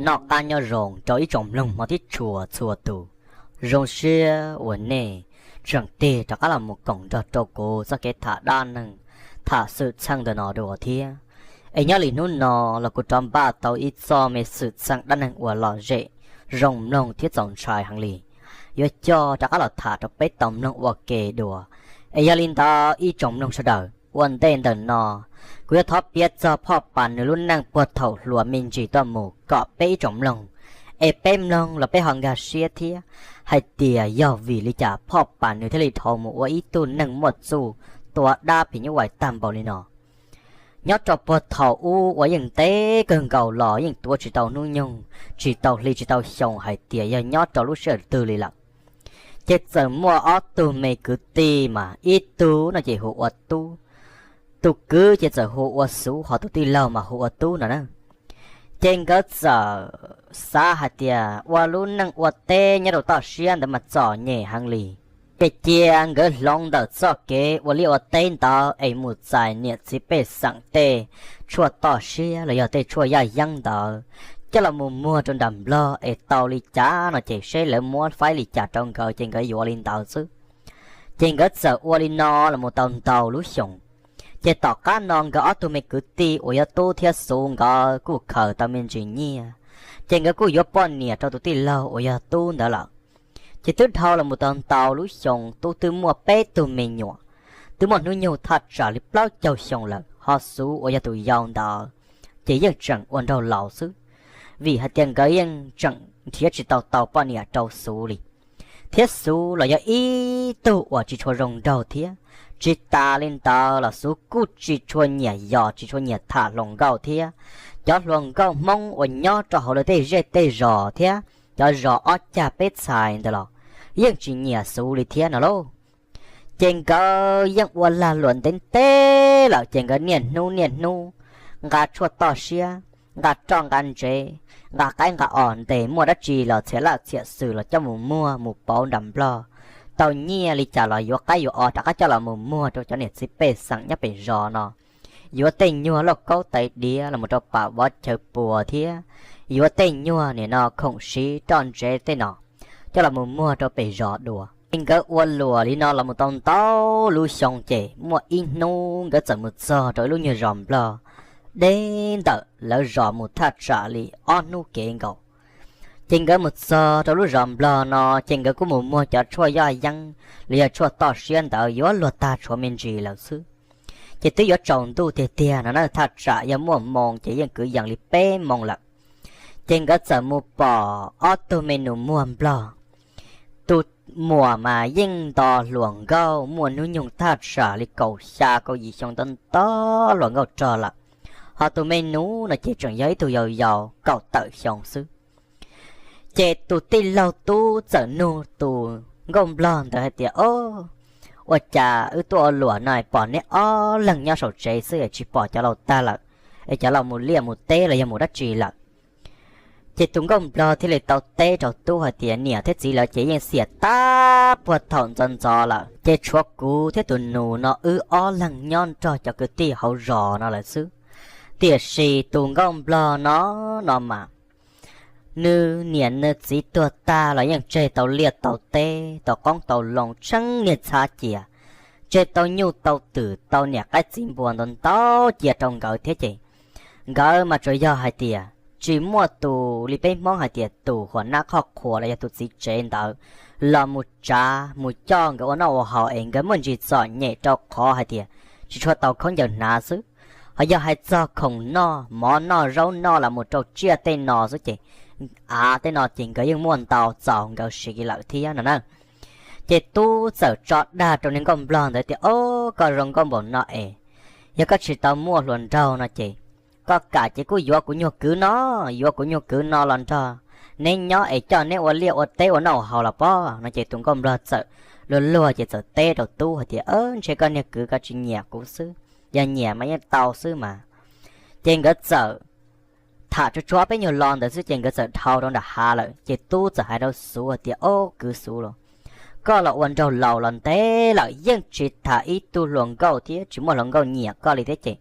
Noj qab nyob zoo rau ib tsoom mloog hmov thiab tshua txhua tus. Zoo siab uas nej tseem tig rov qab los mus koom nrog rau kuv txoj kev tham dab neeg, tham xwm txheej ntawm no dua thiab. Es nyob li hnub no los kuv rov npaj tau ib txoj me xwm txheej dab neeg uas lom zem, zoo mloog thiab txaus ntshai heev li, yuav coj rov qab los tham rau peb tau mloog ua ke dua. Es yog li ntawd ib tsoom mloog sawv daws, ua ntej ntawm no kuv yuav thov piav txog Phoj Pas nws lub neej puag thaum hluas me ntsis tuaj mus kom peb ib tsoom mloog, es peb mloog los peb ho nkag siab thiab hais tias yog vim li cas Phoj Pas nws thiaj li dhau mus ua ib tug neeg muaj txuj tua dab phim nyuj vais tag npaum li no. Nyob rau puag thaum ub uas yeej ntev kawg nkaus los yeej tuav tsis tau hnub nyoog, tsis tau hli tsis tau xyoo hais tias yog nyob rau lub sij hawm twg li lawm. Ces txawm muaj ob tug me kwv tij mas ib tug no ces hu ua Tub, tus kwv ces txawm hu ua Xuv, ho tus tij laug mas hu ua Tub no na. Ces nkawd txawm xav hais tias ua lub neej ua teb nyob rau toj siab ntawd mas txom nyem heev li. Ces cia nkawd hloov ntawm txoj kev ua liaj ua teb ntawd es mus txais niam txiv pej xeem tej tshuaj toj siab los yog tej tshuaj yaj yeeb ntawd coj los mus muag rau nram Nplog es tau li cas no ces seb lawv muab faib li cas rau nkawd ces nkawd yuav li ntawd xwb. Ces nkawd txawm ua li no los mus tau ntau lub xyoos. Ces tom qab no nkawd ob tug me kwv tij uas yog Tub thiab Xuv nkawd kuj khaws tau me ntsis nyiaj, ces nkawd kuj yuav poj niam rau tus tij laug uas yog Tub ntawd lawm. Ces twb dhau los mus tau ntau lub xyoos, Tub twb muaj peb tug me nyuam, twb muaj hnub nyoog thaj tsam li plaub caug xyoo lawm, ho Xuv uas yog tus yau ntawd ces yeej tseem ua nraug laus xwb, vim hais tias nkawd yeej tseem nrhiav tsis tau tau poj niam rau Xuv li. Thiab Xuv los yog ib tug uas tsis tshua zoo nraug thiab. Tsis tas li ntawd los Xuv kuj tsis tshua nyiam yos, tsis tshua nyiam tham hluas nkauj thiab. Cov hluas nkauj Hmoob uas nyob rau hauv lawv tej zej tej zos thiab cov zos ob cag peb txhais ntawd los yeej tsis nyiam Xuv li thiab no lauj. Ces nkawd yeej ua lag luam ntev ntev lawm, ces nkawd niaj hnub niaj hnub nqa tshuaj toj siab, nqa roj nqa ntsev, nqa qaib nqa os, ntes muaj dab tsi los txhiam laj txhiam xwm los coj mus muag mus pauv nram Nplog. Tau nyiaj li cas los yuav qaib yuav os rov qab coj los mus muag rau cov niam txiv pej xeem nyob pem zos no. Yuav tej nyuag lauj kaub tais diav los mus rau pam vov chaw puas thiab yuav tej nyuag nim no khoom siv roj ntsev tej no coj los mus muag rau pem zos dua. Ces nkawd ua luam li no los mus tau ntau lub xyoo, ces muaj ib hnub nkawd txawm mus txog rau ib lub nyuag zos Nplog deb ntawm lawv zos mus thaj tsam li ob hnub kev nkaus. Ces nkawd mus txog rau lub zos Nplog no, ces nkawd kuj mus muag cov tshuaj yaj yeeb los yog tshuaj toj siab ntawd yuav luag tag tshuav me ntsis lawm xwb. Ces twb yuav tsaus ntuj tiag tiag no na, thaj tsam yog muaj moo ces yeej kwv yees li peb moo lawm. Ces nkawd txawm mus pom ob tug me nus muag Nplog. Tus muam mas yeej nto hluas nkauj muaj hnub nyoog thaj tsam li kaum xya kaum yim xyoo ntau ntau hluas nkauj rog lawm, ho tus me nus no ces tseem yog ib tug yau yau kaum tawm xyoo xwb. Ces tus tij laug Tub txawm nug tus nkauj Nplog ntawd hais tias, O, ua cas wb tuaj ua luam no pom neb ob leeg nyob saum tsev xwb es tsis pom cov laus tag lawm, es cov laus mus liaj mus teb los yog mus dab tsi lawm? Ces tus nkauj Nplog thiaj li tau teb rau Tub hais tias, Niam thiab txiv lawv ces yeej xiam tag puag thaum ntxov ntxov lawm, ces tshuav kuv thiab tus nus no wb ob leeg nyob nrog cov kwv tij hauv zos no lawm xwb. Tiam sis tus nkauj Nplog no, no mas nws niam nws txiv tuag tag los yeej tseg tau liaj tau teb, tau qoob tau loo tsheej niaj txhab cia, tseg tau nyuj tau twm tau niam qaib txiv npua ntau ntau cia rau nkawd thiab ces nkawd mas tsuas yog hais tias tsis muaj tus li peb Hmoob hais tias tus huam nab qhoj qhuas los yog tus txiv tsev ntawd los mus tsav mus coj nkawd ua noj ua haus es nkawd muaj ntsis txom nyem rau qhov hais tias tsis tshua tau khaub ncaws hnav xwb. Ho yog hais txog khoom noj, mov noj zaub noj los mus rau tsiaj tej no xwb ces av tej no ces nkawd yeej muaj ntau txaus nkawd siv lawm thiab no na. Ces Tub txawm tso dag rau niag nkauj Nplog ntawd tias, O, koj zoo nkauj npaum no es, yog koj tsis tau muaj hluas nraug no ces koj kam ces kuj yuav kuv nyuag kwv no, yuav kuv nyuag kwv no los nrog neb nyob es coj neb ua liaj ua teb ua noj ua haus los pob no. Ces tus nkauj Nplog txawm luag luag ces txawm teb rau Tub hais tias, Ntshe koj niag kwv koj tsis nyiam kuv xwb, yog nyiam mas yeej tau xwb mas. Ces nkawd txawm tham tsuag tsuag peb nyuag lo ntawd xwb ces nkawd txawm dhau rau nram hav lawm. Ces Tub txawm hais rau Xuv hais tias, O, kwv Xuv los, koj los ua nraug laus los ntev lawm yeej tsis tham ib tug hluas nkauj thiab tsis muaj hluas nkauj nyiam koj li thiab ces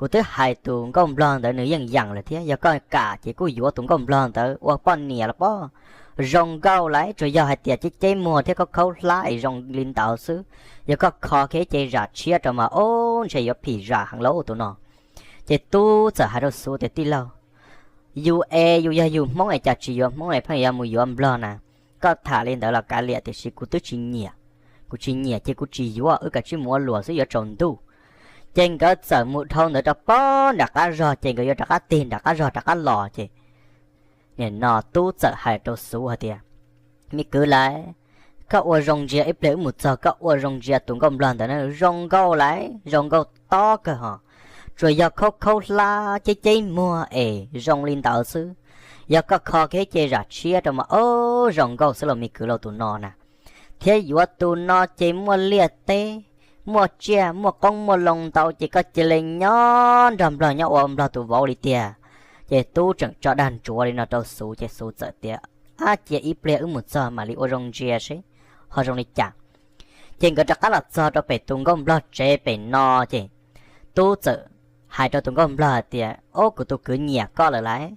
Kuv twb hais tus nkauj nplog ntawd nws yeej yeem lawm thiab, yog koj kam ces kuj yuav tus nkauj nplog ntawd ua poj niam los pob. Zoo nkauj lawm, tsuas yog hais tias ceb ceb muag thiab khaub khaub hlab es zoo li ntawd xwb. Yog koj kho kiag ib ce zam tshiab rau mas ob ntshe yuav phim zam heev lauj tus no. Ces Tub txawm hais rau Xub tias, Tij laug, yus es yus yog yus Hmoob es cas tsis yuav Hmoob es pheej yuav mus yuav nplog na? Koj tham li ntawd los kav liam, tiam sis kuv twb tsis nyiam. Kuv tsis nyiam ces kuv tsis yuav, wb kav tsij mus ua luam xwb yuav tsaus ntuj. Ces nkawd txawm mus dhau ntawd rau pob nram qab zog, ces nkawd yuav rov qab tig nram qab zog rov qab los ces nim no Tub txawm hais rau Xub hais tias, Me kwv lawv, koj ua zoo ntsia, ib pliag wb mus txog, koj ua zoo ntsia tus nkauj nplog ntawd na, zoo nkauj lawm, zoo nkauj tob kawg hos. Tsuas yog khaub khaub hlab ceb ceb muag es zoo li ntawd xwb. Yog koj kho kiag ib ce zam tshiab rau mas ob zoo nkauj xwb los me kwv lauj tus no na. Thiab yuav tus no ces muaj liaj teb, muaj tsiaj muaj qoob muaj loo ntau, ces koj cia li nyob nrog nplog nyob ua nplog tus vauv li tiag. Ces Tub tseem tso dag ntsuav li no rau Xub ces Xub txawm tias, Ab, cia ib pliag wb mus txog mam li ua zoo ntsia seb ho zoo li cas. Ces nkawd rov qab los txog rau pem tus nkauj nplog tsev pem no ces Tub txawm hais rau tus nkauj nplog hais tias, Ob, kuv tus kwv nyiam koj lawm lauj.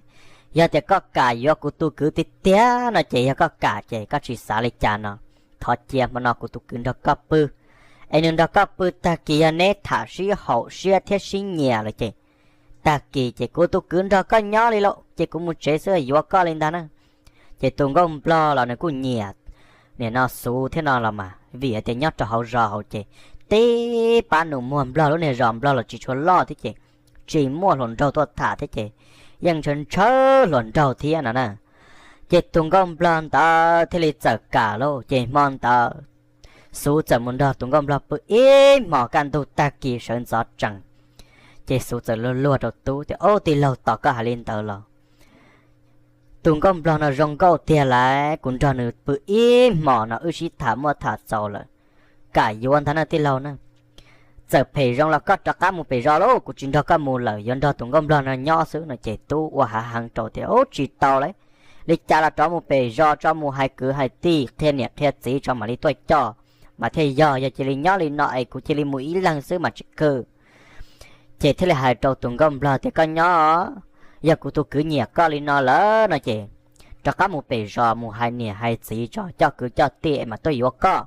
Yog tias koj kam yuav kuv tus kwv tiag tiag no ces yog koj kam ces koj tsis xav li cas no, thov cia hmo no kuv tus kwv nrog koj pw. Es nws nrog koj pw tag kis yog neb tham sib haum siab thiab sib nyiam lawm ces tag kis ces kuv tus kwv nrog koj nyob li lauj, ces kuv mus tsev xwb yuav koj li ntag na. Ces tus nkauj nplog los nws kuj nyiam nim no Xub thiab no los mas, vim hais tias nyob rau hauv zos hauv ces tib pab nus muag nplog lub niag zos nplog los tsis tshua loj thiab ces tsis muaj hluas nraug tuaj tham thiab ces yeej ntshaw ntshaw hluas nraug thiab no na. Ces tus nkauj nplog ntawd thiaj li txawm kam lauj. Ces hmo ntawd Xub txawm mus nrog tus nkauj nplog pw ib hmos kaj ntug, tag kis sawv ntxov tsees, ces Xub txawm luag luag rau Tub tias, Ob, tij laug, tos koj hais li ntawd los tus nkauj nplog no zoo nkauj tiag lauj, kuv nrog nws pw ib hmos no wb sib tham muaj tham txaus lawm, kam yuav ntag na tij laug na. Txawm phem zoo los koj rov qab mus pem zos lauj, kuv tsis nrog koj mus lawm, yuav nrog tus nkauj nplog no nyob xwb no. Ces Tub ua hav heev rau tias, Ub, tsis tau lauj, li cas los rov mus pem zos tso, mus hais kwv hais tij, qhia niam qhia txiv tso mam li tuaj coj mas thiaj yog. Yog cia li nyob li no es kuv cia li mus ib leeg xwb mas tsis khw. Ces thiaj li hais rau tus nkauj nplog tias, Koj nyob, yog kuv tus kwv nyiam koj li no lawm no ces rov qab mus pem zos mus hais niam hais txiv tso, coj kwv coj tij es mam tuaj yuav koj.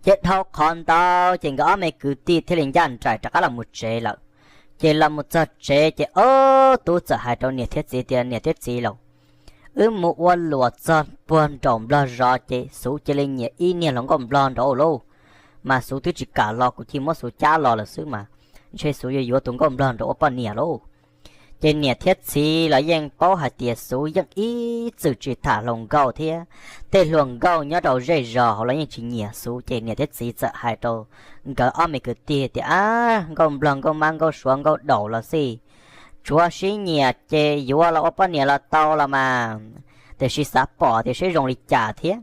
Ces dhau qhov ntawd ces nkawd ob me kwv tij thiaj li ncaj nraim rov qab los mus tsev lawm. Ces los mus txog tsev ces ob tub txawm hais rau niam thiab txiv tias, Niam thiab txiv lauj, wb mus ua luam txog puag nraum nplog zos ces Xuv cia li nyiam ib niag hluas nkauj nplog nraud lauj. Mas Xuv twb tsis kam los, kuv cia muab Xuv cab los lawm xwb mas ntshe Xuv yuav yuav tus nkauj nplog nraud ua poj niam lauj. Ces niam thiab txiv los yeej paub hais tias Xuv yeej ib txwm tsis tham hluas nkauj thiab, tej hluas nkauj nyob rau zej zos hauv los yeej tsis nyiam Xuv. Ces niam thiab txiv txawm hais rau nkawd ob me kwv tij tias, Ab, nkauj nplog, nkauj mab, nkauj suav, nkauj daum los xij, tsuav sib nyiam ces yuav los ua poj niam los tau los mas, tiam sis xav pom tias seb zoo li cas thiab.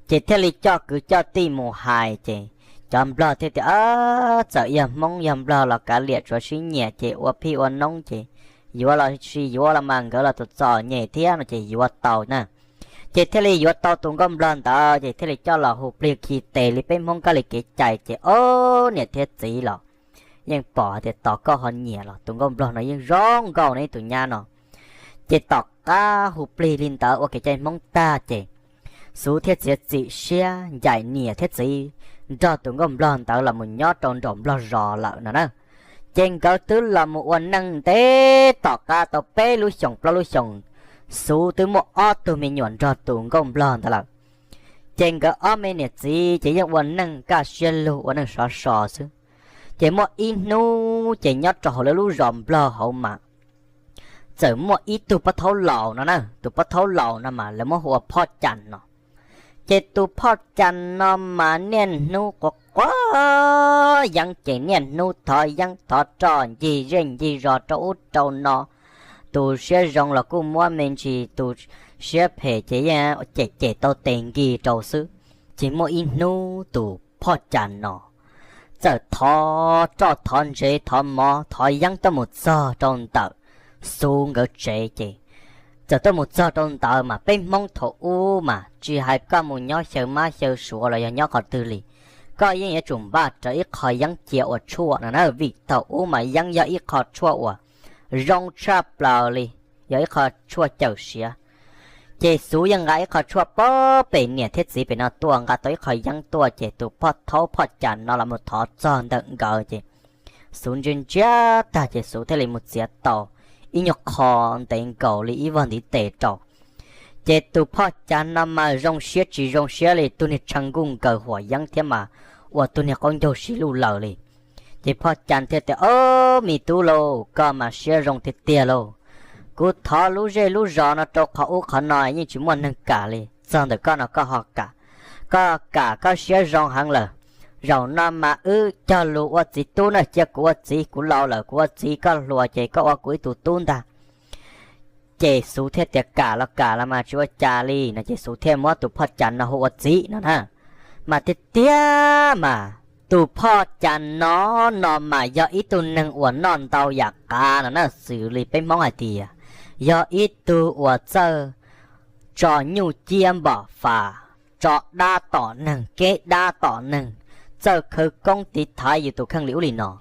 Ces thiaj li coj kwv coj tij mus hais ces cov nplog thiaj tias, Txawm yog Hmoob yog nplog los kav liam, tsuav sib nyiam ces ua phij ua noob ces yuav los sis yuav los mas nkawd los tus txom nyem thiab no ces yuav tau na. Ces thiaj li yuav tau tus nkauj nplog ntawd ces thiaj li coj los hu plig khi tes li peb Hmoob kab li kev cai ces ob niam thiab txiv los yeej pom hais tias tos koj ho nyiam los tus nkauj nplog no yeej zoo nkauj ne tus nyab no. Ces tom qab hu plig li ntawd ua kev cai Hmoob tag ces Xuv thiaj txiav txim siab ncaim niam thiab txiv nrog tus nkauj nplog ntawd los mus nyob rau nraum nplog zos lawm no na. Ces nkawd twb los mus ua neej ntev tom qab tau peb lub xyoos plaub lub xyoos, Xuv twb muaj ob tug me nyuam nrog tus nkauj nplog ntawd lawm. Ces nkawd ob me niam txiv ces yeej ua neej kaj siab lug ua neej sov so xwb. Ces muaj ib hnub ces nyob rau hauv lawv lub zos nplog hauv mas txawm muaj ib tug pov thaub laus no na, tus pov thaub laus no mas lawv muab hu ua Phoj Cas no. Ces tus Phoj Cas no mas niaj hnub quav quav yeeb ces niaj hnub thov yeeb thov roj ncig zej ncig zos rau ub rau no. Tus siab zoo los kuj muab me ntsis, tus siab phem ces yeej cem cem tau tes nkis rau xwb. Ces muaj ib hnub tus Phoj Cas no txawm thov roj thov ntsev thov mov thov yeeb tuaj mus txog rau ntawm Xuv nkawd tsev ces txawm tuaj mus txog rau ntawd mas peb Hmoob thaum ub mas tsis hais koj mus nyob xyaw mab xyaw suav los yog nyob qhov twg li, koj yeej yuav tsum npaj rawv ib qho yeeb cia ua tshuaj no na, vim thaum ub mas yeeb yog ib qho tshuaj uas zoo tshaj plaws li, yog ib qho tshuaj cawm siav. Ces Xuv yeej nqa ib qho tshuaj pob pem niam thiab txiv pem no tuaj, nqa tau ib qho yeeb tuaj, ces tus phoj thaub phoj cas no los mus thov txog ntawm nkawd ces Xuv ntsia ntsia tag ces Xuv thiaj li mus txiav tau ib nyuag qho ntev nkaus li ib vog ntiv tes rau. Ces tus phoj cas no mas zoo siab tsis zoo siab li, tus niag tshee nkuj nkaws huam yeeb thiab mas ua tus niag qaub ncaug sib luj laws li. Ces phoj cas thiaj tias, Ob, me tub lauj, koj mas siab zoo tiag tiag lauj. Kuv thov lub zej lub zos no rau qhov ub qhov no yeej tsis muaj neeg kam li, txog ntawm koj no koj ho kam. Koj kam koj siab zoo heev lawm. Zaum no mas wb cog lus ua txiv tub na, cia kuv ua txiv, kuv laus lawm kuv ua txiv, koj hluas ces koj ua kuv ib tug tub ntag. Ces Xuv thiaj tias, Kam los kam los mas tsis ua cas li no, ces Xuv thiaj muab tus phoj cas no hu ua txiv no na. Mas tiag tiag mas tus phoj cas no, no mas yog ib tug neeg uas noj ntau yam qav no na, xws li peb Hmoob hais tias yog ib tug uas txawj tso nyuj ciab npom fas, tso dab tom neeg, keb dab tom neeg, txawj khawv koob tiv thaiv yus tus kheej li ub li no.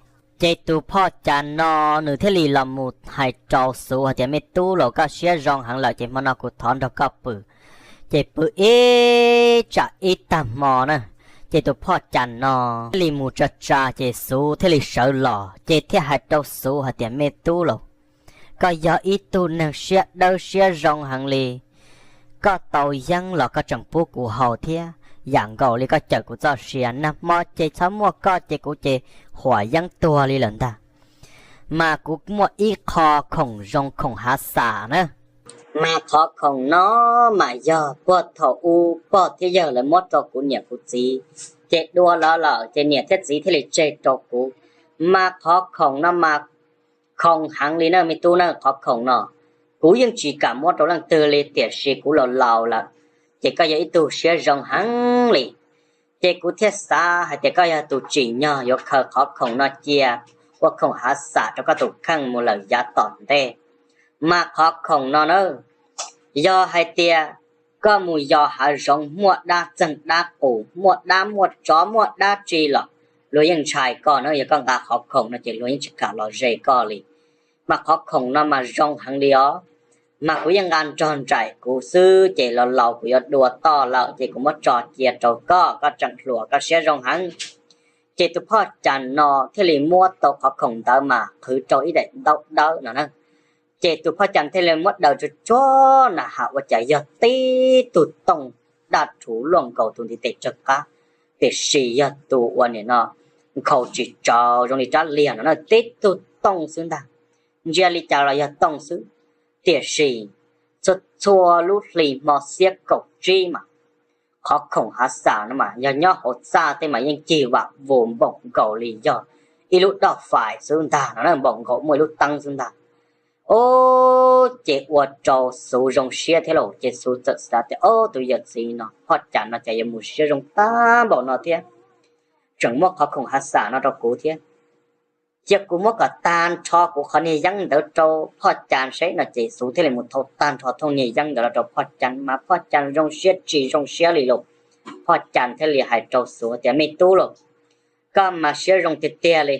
Ces tus phoj cas no nws thiaj li los mus hais rau Xuv hais tias, Me tub los, koj siab zoo heev lawm ces hmo no kuv thov nrog koj pw. Ces pw ib tsam ib tag hmo na, ces tus phoj cas no thiaj li mus tsa tsa ces Xuv thiaj li sawv los ces thiaj hais rau Xuv hais tias, Me tub los, koj yog ib tug neeg siab dawb siab zoo heev li. Koj tau yeeb los koj tseem pub kuv haus thiab, yam nkaus li koj cawm kuv txoj sia. Nag hmo ces txhob muaj koj ces kuv ces huam yeeb tuag li lawm ntag. Mas kuv muaj ib qho khoom zoo khoom hav xam na. Mas qhov khoom no mas yog puag thaum ub pog thiab yawg lawv muab rau kuv niam kuv txiv, ces dua lawv lawm ces niam thiab txiv thiaj li tseg rau kuv. Mas qhov khoom no mas khoom heev li na me tub na, qhov khoom no kuv yeej tsis kam muab rau leej twg li, tiam sis kuv laus laus lawm, ces koj yog ib tug siab zoo heev li. Ces kuv thiaj xav hais tias koj yog tus tsim nyog yuav khaws qhov khoom no cia ua khoom hav xam rau koj tus kheej mus lawm yav tom ntej. Mas qhov khoom no na, yog hais tias koj mus yos hav zoov muaj dab txeeg dab qus, muaj dab muaj tsov muaj dab tsi los luag yeej ntshai koj na. Yog koj nqa qhov khoom no ces luag yeej tsis kam los ze koj li. Mas qhov khoom no mas zoo heev li os. Mas kuv yeej nqa nrog nraim kuv xwb, ces laus laus kuv yuav dua toj lawm ces kuv muab tso cia rau koj, koj tseem hluas koj siab zoo heev. Ces tus phoj cas no thiaj li muab tau qhov khoom ntawd mas qhwv rau ib daim ntaub dawb no na. Ces tus phoj cas thiaj li muab daws tsuag tsuag na has ua cas yog tib tug tooj daj rhuv luaj nkaus tus ntiv tes tsawg qab, tiam sis yog tus uas nim no nkhaus tsis tsawv zoo li rab liag no na, tib tug tooj xwb ntag. Ntsia li cas los yog tooj xwb, tiam sis txhua txhua lub hli hmo xiab kaum tsib mas qhov khoom hav xam no mas yog nyob hauv txaj tej mas yeej cig vam vus npaum nkaus li yog ib lub doj fais xwb ntag no na, npaum nkaus muaj ib lub teeb xwb ntag. Ub, ces ua rau Xuv zoo siab thiab lauj. Ces Xuv txawm xav tias, Ob, tus yawm txiv no phoj cas no cas yuav mus siab zoo tag npaum no thiab, tseem muab qhov khoom hav xam no rau kuv thiab. Cia kuv muab kom tag nrho kuv qhov niag yeeb ntawd rau phoj cas seb no. Ces Xuv thiaj li mus thau tag nrho thooj niag yeeb ntawd los rau phoj cas, mas phoj cas zoo siab tsis zoo siab li lauj. Phoj cas thiaj li hais rau Xuv tias, Me tub lauj, koj mas siab zoo tiag tiag li.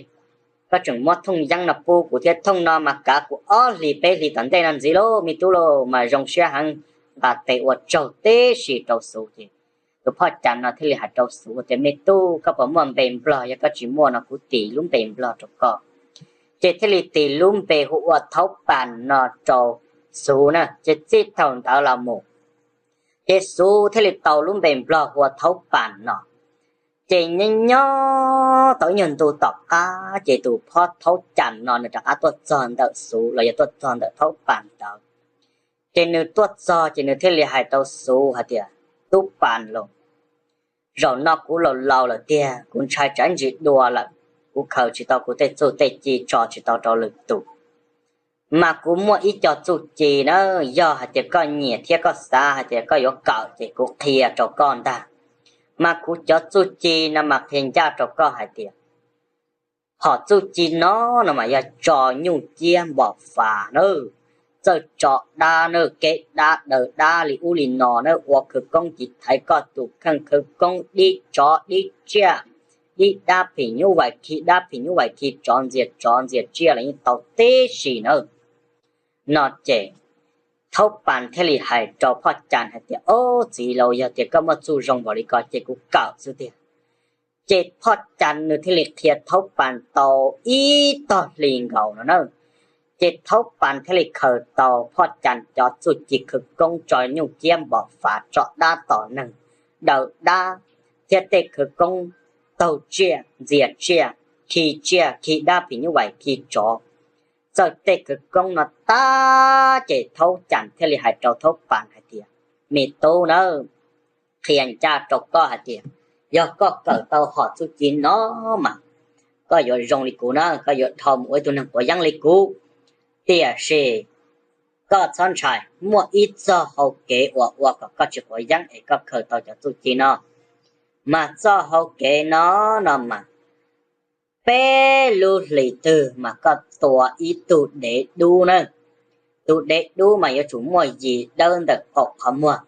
Koj tseem muab thooj yeeb no pub kuv thiab, thooj no mas kav kuv ob hlis peb hlis tom ntej no ntxiv lauj me tub lauj. Mas zoo siab heev, nqa tes ua tsaug tib si rau Xuv. Ces tus phoj cas no thiaj li hais rau Xuv tias, Me tub, koj puas muaj npe Nplog? Yog koj tsis muaj no kuv tis lub npe Nplog rau koj. Ces thiaj li tis lub npe hu ua Thaub Pas no rau Xuv na. Ces txij thaum ntawd los mus ces Xuv thiaj li tau lub npe Nplog hu ua Thaub Pas no. Ces nyob nyob tau ib nyuag ntu tom qab ces tus phoj Thaub Cas no nws rov qab tuaj txog ntawm Xuv los yog tuaj txog ntawm Thaub Pas ntawd. Ces nws tuaj txog ces nws thiaj li hais rau Xuv hais tias, Tub Pas lauj, zaum no kuv laus laus lawm tiag, kuv ntshai tsam ntsis dua lawm, kuv khaws tsis tau kuv tej txuj tej ci tso tsis tau rau lwm tus. Mas kuv muaj ib co txuj ci na, yog hais tias koj nyiam thiab koj xav hais tias koj yuav kawm ces kuv qhia rau koj ntag. Mas kuv cov txuj ci no mas qhia ncaj rau koj hais tias, hom txuj ci no no mas yog tso nyuj ciab npom fas na, txawj tso dab na, keb dab daws dab li ub li no na, ua khawv koob tiv thaiv koj tus kheej, khawv koob dib tsov dib tsiaj, ib dab phim nyuj vais khi dab, phim nyuj vais khi tsov, ntxias tsov ntxias tsiaj los yeej tau tib si na. No ces Thaub Pas thiaj li hais rau Phoj Cas hais tias, Ob, txiv laus, yog tias koj muaj txuj zoo npaum li ko ces kuv kawm xwb tiag. Ces Phoj Cas nws thiaj li qhia Thaub Pas tau ib tog hli nkaus no na. Ces Thaub Pas thiaj li khaws tau Phoj Cas cov txuj ci khawv koob tso nyuj ciab npom fav, tso dab tom neeg, daws dab, thiab tej khawv koob taug tsiaj, ntxias tsiaj, khi tsiaj, khi dab phim nyuj vais khi tsov. Txawm tej khawv koob no tag ces Thaub Cas thiaj li hais rau Thaub Pas hais tias, Me tub na, qhia ncaj rau koj hais tias, yog koj kawm tau hom txuj ci no mas koj yuav zoo li kuv na, koj yuav dhau mus ua ib tug neeg quav yeeb li kuv. Tiam sis koj txhob ntshai, muaj ib txoj hau kev uas ua kom koj tsis quav yeeb es koj khaws tau cov txuj ci no. Mas txoj hau kev no, no mas peb lub hlis twg mas koj tua ib tug dev dub na. Tus dev dub mas yuav tsum muaj yim dawb ntawm qaum qhov muag.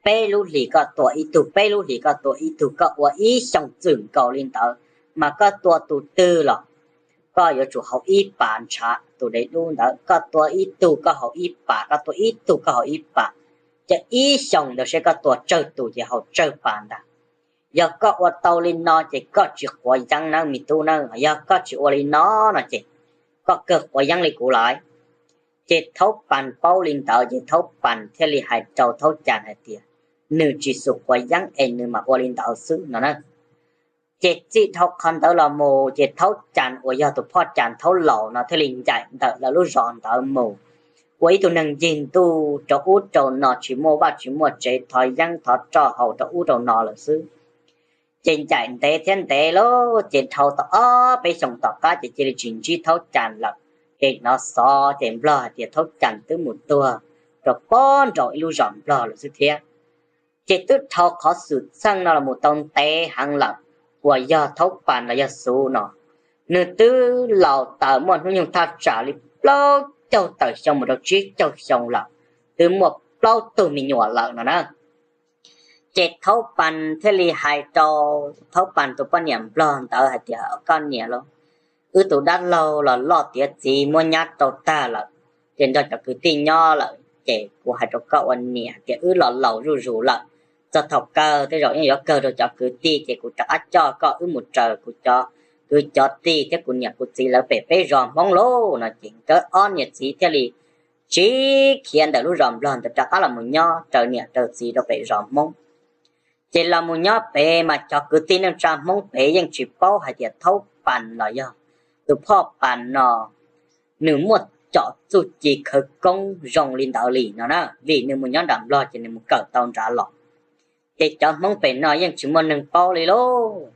Peb lub hlis koj tua ib tug, peb lub hlis koj tua ib tug, koj ua ib xyoos txwm nkaus li ntawd, mas koj tua tus twg los koj yuav tsum haus ib pas ntshav. Tus dev dub ntawd koj tua ib tug koj haus ib pas, koj tua ib tug koj haus ib pas, ces ib xyoos ntawd seb koj tua tsawg tus ces haus tsawg pas ntag. Yog koj ua tau li no ces koj tsis quav yeeb nawb me tub nawb, yog koj tsis ua li no no ces koj kawg quav yeeb li kuv lawm. Ces Thaub Pas paub li ntawd ces Thaub Pas thiaj li hais rau Thaub Cas hais tias, nws tsis xum quav yeeb es nws mam ua li ntawd xwb no na. Ces txij dhau qhov ntawd los mus ces Thaub Cas uas yog tus Phoj Cas Thaub laus no thiaj li ncaim ntawm lawv lub zos ntawd mus ua ib tug neeg ncig ntuj rau ub rau no, tsis muaj vaj tsis muaj tsev, thov yeeb thov roj haus rau ub rau no lawm xwb. Ces ncaim ntev thiab ntev lauj, ces dhau tau ob peb xyoos tom qab ces cia li tsis ntsib Thaub Cas lawm. Ces hnov xov ces Nplog hais tias Thaub Cas twb mus tuag rau pob nraum ib lub zos Nplog lawm xwb thiab. Ces twb dhau qhov xwm txheej no los mus tau ntev heev lawm, uas yog Thaub Pas los yog Xuv no, nws twb laus taws muaj hnub nyoog thaj tsam li plaub caug tawm xyoo mus rau tsib caug xyoo lawm, twb muaj plaub tug me nyuam lawm no na. Ces Thaub Pas thiaj li hais rau Thaub Pas tus poj niam Nplog ntawd hais tias, koj niam lauj, wb tus dab laug los loj tiav txiv muab nyab rau tag lawm, ces nrog cov kwv tij nyob lawm, ces kuv hais rau koj ua niam tias wb los laus zuj zus lawm, txog thaum kawg tej zaum yeej yuav kawg rau cov kwv tij, ces kuv rov qab coj koj wb mus raws kuv cov kwv cov tij thiab kuv niam kuv txiv lawv pem peb zos Hmoob lauj no. Ces nkawd ob niam txiv thiaj li tsiv khiav ntawm lub zos Nplog ntawd rov qab los mus nyob raws niam raws txiv rau pem zos Hmoob. Ces los mus nyob pem mas cov kwv tij neej tsa Hmoob pem yeej tsis paub hais tias Thaub Pas los yog tus Phoj Pas no nws muaj cov txuj ci khawv koob zoo li ntawd li no na, vim nws mus nyob nram Nplog ces nws mus kawm tau nrad los. Ces cov Hmoob pem no yeej tsis muaj neeg paub li lauj.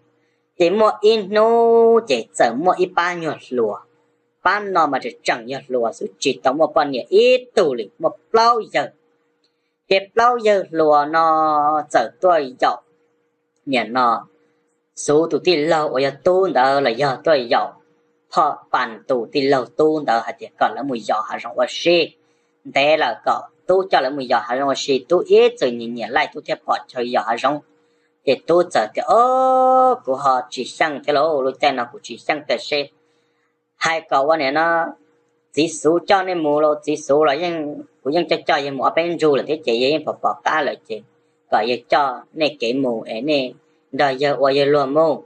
Ces muaj ib hnub ces txawm muaj ib pab nyuag hluas, pab no mas tseem tseem yog hluas xwb tsis tau muaj poj niam ib tug li, muaj plaub yawg. Ces plaub yawg hluas no txawm tuaj yaum niam no Xuv tus tij laug uas yog Tub ntawd los yog tuaj yaum Phoj Pas tus tij laug Tub ntawd hais tias kom lawv mus yos hav zoov ua si. Ntev lawm kom Tub coj lawv mus yos hav zoov ua si, Tub ib txwm nyiam nyiam laij Tub thiaj pom chaw yos hav zoov. Ces Tub txawm tias, o, kuv ho tsis xyeej thiab lauj, lub caij no kuv tsis xyeej tiam sis hais kom ua niam no txiv Xuv coj nej mus los txiv Xuv los yeej, kuv yeej coj coj yawg mus ob peb ntsug lawm thiab ces yawg yeej pom pom qab lawm ces kom yawg coj nej kev mus es nej nrog yawg ua yawg luag mus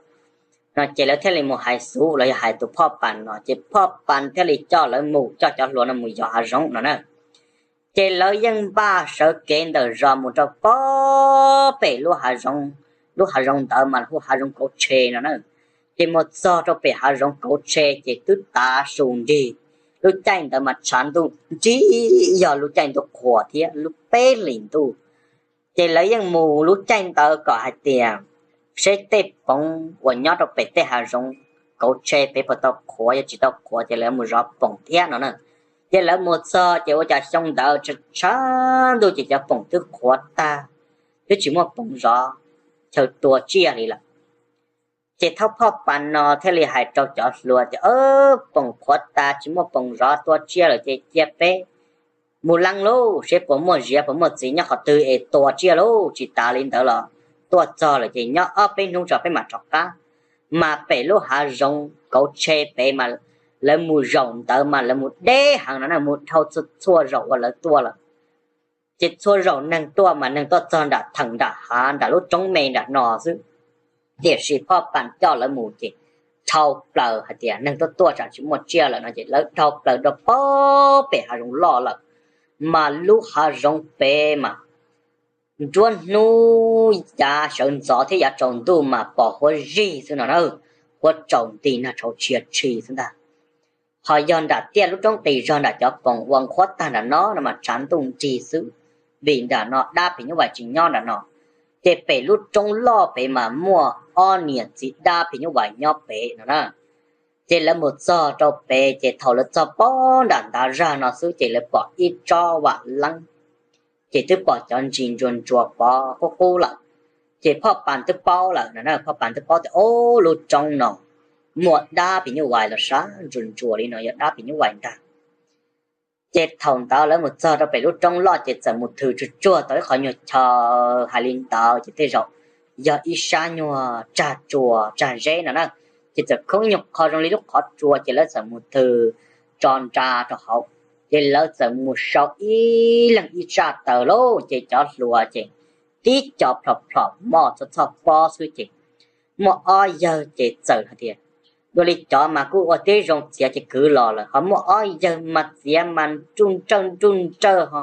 no. Ces lawv thiaj li mus hais Xuv los yog hais tus Phoj Pas no, ces Phoj Pas thiaj li coj lawv mus, coj cov hluas no mus yos hav zoov no na. Ces lawv yeej npaj sawv kev ntawm zos mus rau pob pem lub hav zoov, lub hav zoov ntawd mas hu hav zoov Kauv Tshe no na. Ces mus txog rau pem hav zoov Kauv Tshe ces twb tav su nrig, lub caij ntawd mas tshav ntuj nrig, yog lub caij ntuj qhuav thiab lub peb hlis ntuj. Ces lawv yeej mus lub caij ntawd kom hais tias seb tej poov uas nyob rau pem tej hav zoov Kauv Tshe pem puas tau qhuav, yog tsis tau qhuav ces lawv mus zov poom thiab no na. Ces lawv mus txog ces ua cas xyoo ntawd tshav ntuj ces cov poom twb qhuav tag, twb tsis muaj poom zov, chaw tua tsiaj li lawm. Ces thaub Phoj Pas no thiaj li hais rau cov hluas tias, poom qhuav tas tsis muaj poom zov tua tsiaj lawm ces cia peb mus leej lauj, seb puas muaj ziav puas muaj txiv nyob qhov twg es tua tsiaj lauj, tsis tas li ntawd los tuaj txog lawm ces nyob ob peb hnub tso peb mam rov qab. Mas pem lub hav zoov kauv tshe pem mas lawv mus zaum ntawd mas lawv mus deb heev no na, mus dhau txhua zaus uas lawv tuaj lawm. Ces txhua zaus neeg tuaj mas neeg tuaj txog nram theem nram hav nram lub roob me nram no xwb. Tiam sis Phoj Pas coj lawv mus ces dhau plaws hais tias neeg tuaj tuaj tsam tsis muaj tsiaj lawm no ces lawv dhau plaws rau pem hav zoov loj lawm. Mas lub hav zoov pem mas nruab hnub yav sawv ntxov thiab yav tsaus ntuj mas pom huab zig xwb no na, huab tsaus nti nag tshauv tshia tshi xwb ntag. Ho yog nram tiaj lub roob qis zog nram cov poos ua nqhuab tag nram no no mas tshav ntuj nrig xwb, vim nram no dab phim nyuj vais tsis nyob nram no. Ces pem lub roob loj pem mas muaj ob niam txiv dab phim nyuj vais nyob pem no na. Ces lawv mus txog rau pem ces thaum lawv txog pob nram ntav zag no xwb ces lawv pom ib tsob vam leeb, ces twb pom cov ntsis ntsuas ntsuas pov qub qub lawm. Ces Phoj Pas twb paub lawm no na, Phoj Pas twb paub tias ob lub roob no muaj dab phim nyuj vais los sab ntsuas ntsuas li no yog dab phim nyuj vais ntag. Ces thaum ntawd lawv mus txog rau pem lub roob loj ces txawm mus thws tsuag tsuag tau ib qho nyuag chaw hais li ntawd ces tej zaum yog ib sab nyuag tsag tsua tsag zeb no na. Ces txawm khoob nyuag qho zoo li lub qhov tsua ces lawv txawm mus thws tso nra rau hauv. Ces lawv txawm mus sau ib leeg ib tsaj taws lauj, ces cov hluas ces tib co plhom plhom moj txhoj txhoj pob xwb ces muaj ob yawg ces txawm hais tias, dua li cov mas kuj ua tib zoo txiav ces kwv los lawm, ho muaj ob yawg mas txiav mas nruj nrawj nruj nrawj ho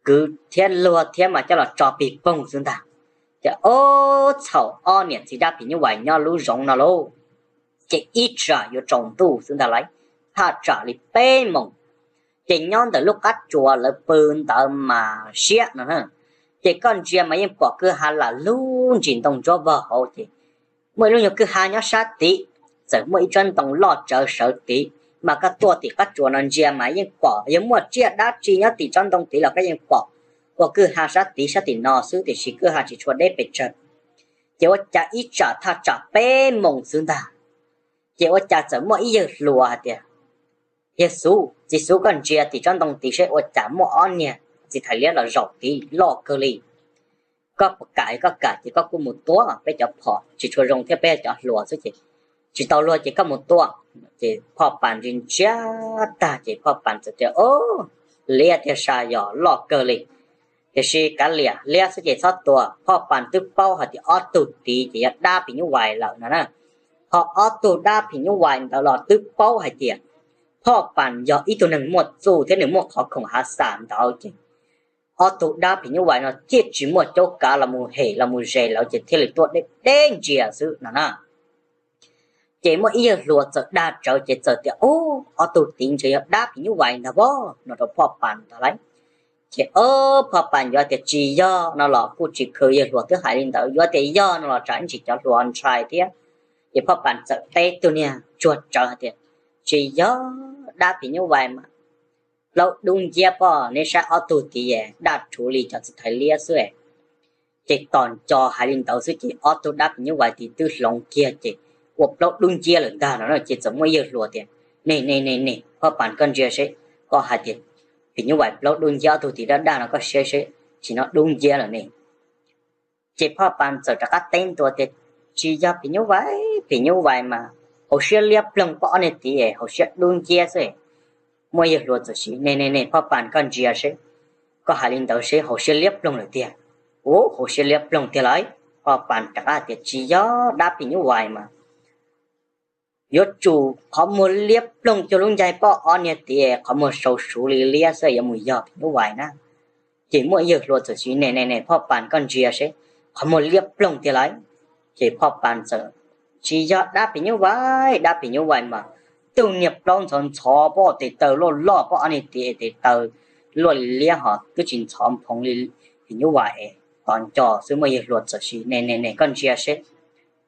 kwv thiab luag thiab mas coj los tso pig poog xwb ntag. Ces ob txhaum ob niam txiv dab phim nyuj vais nyob lub zoov no lauj, ces ib tsam yuav tsaus ntuj xwb ntag lauj, thaj tsam li peb moos. Ces nyob ntawm lub qab tsuas lawv pw ntawd mas siab no na, ces koj ntsia mas yeej pom kwj ha lam lub ntsis ntoo ntsuab vog hauv ces muaj ib lub nyuag kwj ha nyob sab tid, txawm muaj ib tsob ntoo loj tsawv sawv tid, mas koj tuaj tim qab tsuas no ntsia mas yeej pom, yog muaj tsiaj dab tsi nyob tim tsob ntoo tid los koj yeej pom, ua kwj ha sab tid sab tim no xwb tiam sis kwj ha tsis tshua deb pes tsawg. Ces ua cas ib tsam thaj tsam peb moos xwb ntag, ces ua cas txawm muaj ib yawg hluas hais tias, yawg Xub, txiv Xub koj ntsia tim tsob ntoo tid seb ua cas muaj ob niag txiv thais liab los zaum tid loj kawg li. Koj puas kam? Koj kam ces koj kuj mus tua, peb cov phom tsis tshua zoo thiab peb cov hluas xwb ces tsis tau luag ces koj mus tua. Ces Phoj Pas ntsia ntsia tag ces Phoj Pas txawm tias, o, liab tiag sas yog loj kawg li. Tiam sis kav liam, liab xwb ces txhob tua. Phoj Pas twb paub hais tias ob tug tid ces yog dab phim nyuj vais lawm no na. Ho ob tug dab phim nyuj vais ntawd los twb paub hais tias Phoj Pas yog ib tug neeg muaj txuj thiab nws muaj qhov khoom hav xam ntawd ces ob tug dab phim nyuj vais no thiaj tsis muaj cuab kav los mus hem los mus zes lawv ces thiaj li tuaj deb deb ntsia xwb no na. Ces muaj ib yawg hluas txawm dag tsawv ces txawm tias, o, ob tug tid ntshe yog dab phim nyuj vais ntag pob no rau Phoj Pas ntag lauj. Ces o, Phoj Pas yuav tias tsis yog no los kuj tsis khwv, yawg hluas twb hais li ntawd, yuav tias yog no los tsam ib ntsis cov hluas ntshai thiab. Ces Phoj Pas txawm teb tus niag tsuag tsawv hais tias, tsis yog, dab phim nyuj vais mas plaub dub nciab pob, neb saib ob tug tid daj rhuv li cov txiv thais liab xwb. Ces tos nco hais li ntawd xwb ces ob tug dab phim nyuj vais tid twb hloov kiag ces ua plaub dub nciab lawm ntag no na. Ces txawm muaj yawg hluas tias, ne ne ne ne, Phoj Pas koj ntsia seb, koj hais tias phim nyuj vais plaub dub nciab, ob tug tid daj daj no koj saib seb, tsis no dub nciab lawm ne. Ces Phoj Pas txawm rov qab teb ntua tias, tsis yog phim nyuj vais, phim nyuj vais mas hauv siab liab ploog, pob ob niag tid hauv siab dub nciab xwb. Muaj yawg hluas txawm siv, ne ne ne, Phoj Pas koj ntsia seb, koj hais li ntawd seb hauv siab liab ploog lawm tiag. U, hauv siab liab ploog tiag lauj. Phoj Pas rov qab tias, tsis yog, dab phim nyuj vais mas yuav tsum qhov muag liab ploog cuag lub ncaig pob ob niag tid, qhov muag sau suv li liab xwb yuav mus yog phim nyuj vais na. Ces muaj yawg hluas txawm siv, ne ne ne, Phoj Pas koj ntsia seb, qhov muag liab ploog tiag lauj. Ces Phoj Pas txawm, tsis yog, dab phim nyuj vais, dab phim nyuj vais mas tus niag plaub ntxhov ntxhov pob, tes taw loj loj pob ob niag tid, tes taw luaj li liab ho twb tsis ntxhov nphoov li phim nyuj vais. Tos nco xwb muaj yawg hluas txawm siv, ne ne ne, koj ntsia seb,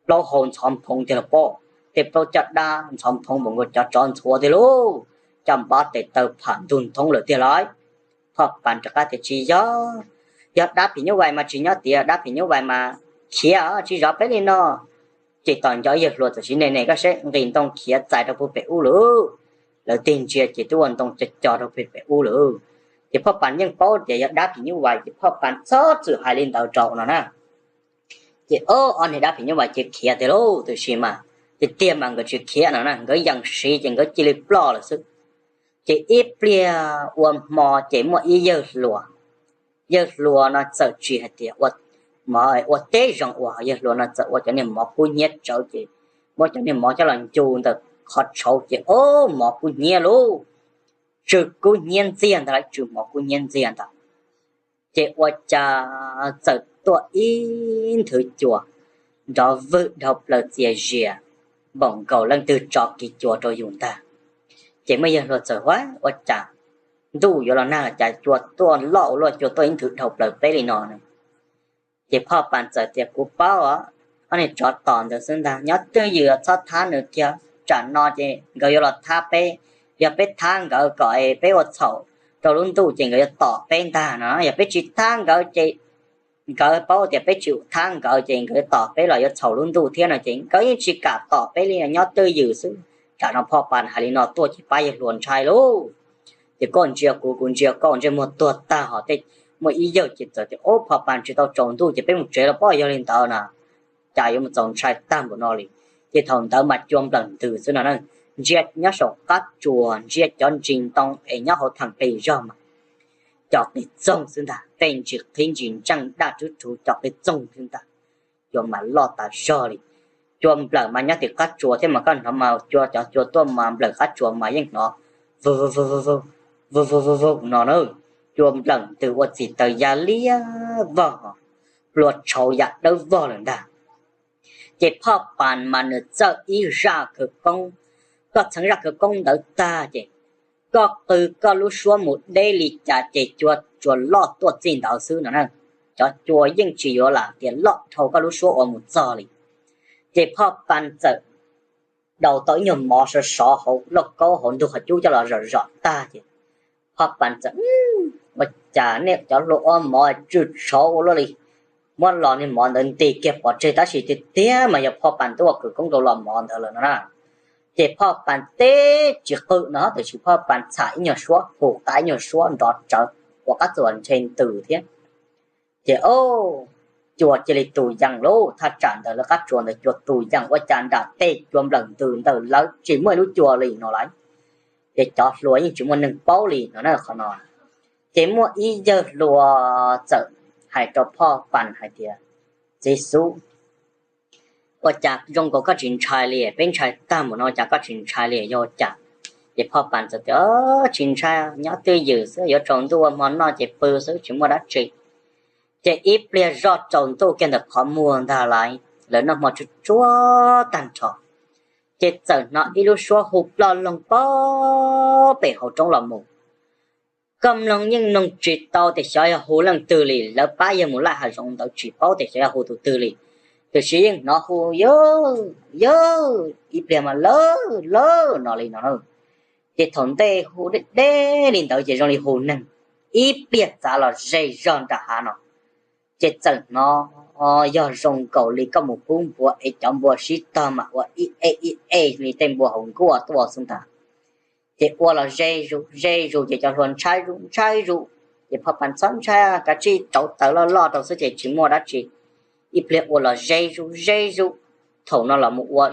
plaub hau ntxhov nphoov tiag lauj pob, tej plaub caj dab ntxhov nphoov npaum nkaus cov tsov ntxhuav tiag lauj, caj npab tes taw pham ntug nthoob lawm tiag lauj. Phoj Pas rov qab tias, tsis yog, yog dab phim nyuj vais mas tsis nyob tiag, dab phim nyuj vais mas khiav tsis zov peb li no. Ces tos nco yawg hluas txawm siv, ne ne koj saib, nqis ntoo khiav txais rau puag pem ub lawm. Lawv tig ntsia ces twb ua ntoo co co rau puag pem ub lawm. Ces Phoj Pas yeej paub tias yog dab phim nyuj vais ces Phoj Pas txhob txwm hais li ntawd rau no na. Ces ob niag dab phim nyuj vais ces khiav tiag lauj, tiam sis mas tiag tiag mas nkawd tsis khiav no na, nkawd yees siv ces nkawd cia li ploj lawm xwb. Ces ib pliag ua hmo ces muaj ib yawg hluas, yawg hluas no txawm tsis hais tias ua teb zoo uas, yawg hluas no txawm ua cov niag mov kub hnyiab tsawv ces muab cov niag mov coj los ncu ntawm qhov tshauv ces ob mov kub hnyiab lauj, tsw kub hnyiab ntxiag ntag lauj, tsw mov kub hnyiab ntxiag ntag. Ces ua cas txawm tuaj ib nthwv cua nrov vwg dhau plaws txias zias, npaum nkaus leej twg tso kiv cua rau yus ntag. Ces muaj yawg hluas txawm hu ua cas ntuj yuav los nag los cas cua tuaj loj ua luaj, cua tuaj ib nthwv dhau plaws peb li no. Ces Phoj Pas txawm tias kuv paub os, ob niag tsov tom ntawd xwb ntag, nyob twj ywm txhob thab nws kiag, tsam no ces nkawd yuav los thab peb, yog peb thab nkawd kom peb ua txhaum rau lub ntuj ces nkawd yuav tom peb ntag no, yog peb tsis thab nkawd ces nkawd paub tias peb tsis thab nkawd ces nkawd tom peb los yuav txhaum lub ntuj thiab no ces nkawd yeej tsis kam tom peb li, nyob twj ywm xwb. Tsam no Phoj Pas hais li no tuaj ces pab yawg hluas ntshai lauj. Ces koj ntsia kuv, kuv ntsia koj, ntsej muag tuag tag hos tej. Muaj ib yawg ces txawm tias ob, Phoj Pas tsis tau tsaus ntuj ces peb mus tsev los pob, yog li ntawd na cas yuav mus txaus ntshai tag npaum no li. Ces thaum ntawd mas cua nplawm ntws xwb no na, ntsia nyob saum qab tsuas, ntsia cov ntsis ntoo es nyob hauv thaem qis zog mas cov qis txoog xwb ntag, tej ntsis qhib ntsis ntseej daj rub rhuv cov qis txoog xwb ntag. Cua mas loj tas zog li. Cua nplawm mas nyob tim qab tsuas thiab mas koj hnov mas cua, cov cua tuaj mas nplawm qab tsuas mas yeej hnov vwg vwg vwg vwg vwg no na. Cua nplawm ntws ua txim taws ya liab vog, plua tshauv ya dawb vog lawm ntag. Ces Phoj Pas mas nws txawj ib zaj khawv koob, koj txheev zaj khawv koob ntawd tag ces koj qw koj lub suab mus deb li cas ces cua tsuas loj tuaj txij ntawd xwb no na. Cov cua yeej tsis yuav lam tias loj dhau koj lub suab uas mus txog li. Ces Phoj Pas txawm daus tau ib nyuag mov sov sov hauv lauj kaub hauv ntug qhov cub coj los zom zom tag ces Phoj Pas txawm ua cas nej cov hluas ua mov tsw tshauv ua luaj li. Muab los niag mov ntawd nti kiag pov tseg, tab sis tiag tiag mas yog Phoj Pas twb ua khawv koob rau los mov ntawd lawm no na. Ces Phoj Pas teb tsis qw no, tiam sis Phoj Pas txham ib nyuag suab, hu qab ib nyuag suab nrov tsawv, ua qab tsuas ntshe ntws thiab. Ces o, cua cia li tus yees lauj, thaj tsam ntawd lawv qab tsuas ntawd cua tus yees, ua cas nram tej cua nplawm ntws ntawm lawv tsis muaj ib lub cua li no lauj. Ces cov hluas yeej tsis muaj neeg paub li no na qhov no. Ces muaj ib yawg hluas txawm hais rau Phoj Pas hais tias, txiv xub, ua cas zoo nkaus koj tsis ntshai li, peb ntshai tag npaum no cas koj tsis ntshai li, yog ua cas? Ces Phoj Pas txawm tias, tsis ntshai, nyob twj ywm xwb, yuav tsaus ntuj ua hmo noj ces pw xwb tsis muaj dab tsi. Ces ib pliag zoj tsaus ntuj kiag ntawm qhov muag ntag lauj, lawv noj hmo tsuag tsuag tag nrho, ces txawm hnov ib lub suab hu ploj loog pem hauv roob los mus. Koj mloog yeej mloog tsis tau tias xyov yog hu leej twg li, lawv pab yawg mus laij hav zoov ntawd tsis paub tias xyov yog hu tus twg li, tiam sis yeej hnov hu yawg, yawg, ib pliag mas lawm lawm no li no. Ces thaum ntej hu deb deb li ntawd ces zoo li hu neeg, ib pliag txav los ze zog nram hav no. Ces txawm hnov yog zoo nkaus li koj mus pub npua es cov npua sib tog mas ua ib ej ib ej li tej npua hauv nkuaj tuaj xwb ntag. Ces ua los ze zus ze zus ces cov hluas ntshai zus ntshai zus. Ces Phoj Pas txhob ntshai, kav tsij rauv taws loj loj rau xwb ces tsis muaj dab tsi. Ib pliag ua los ze zus ze zus, thaum no los mus ua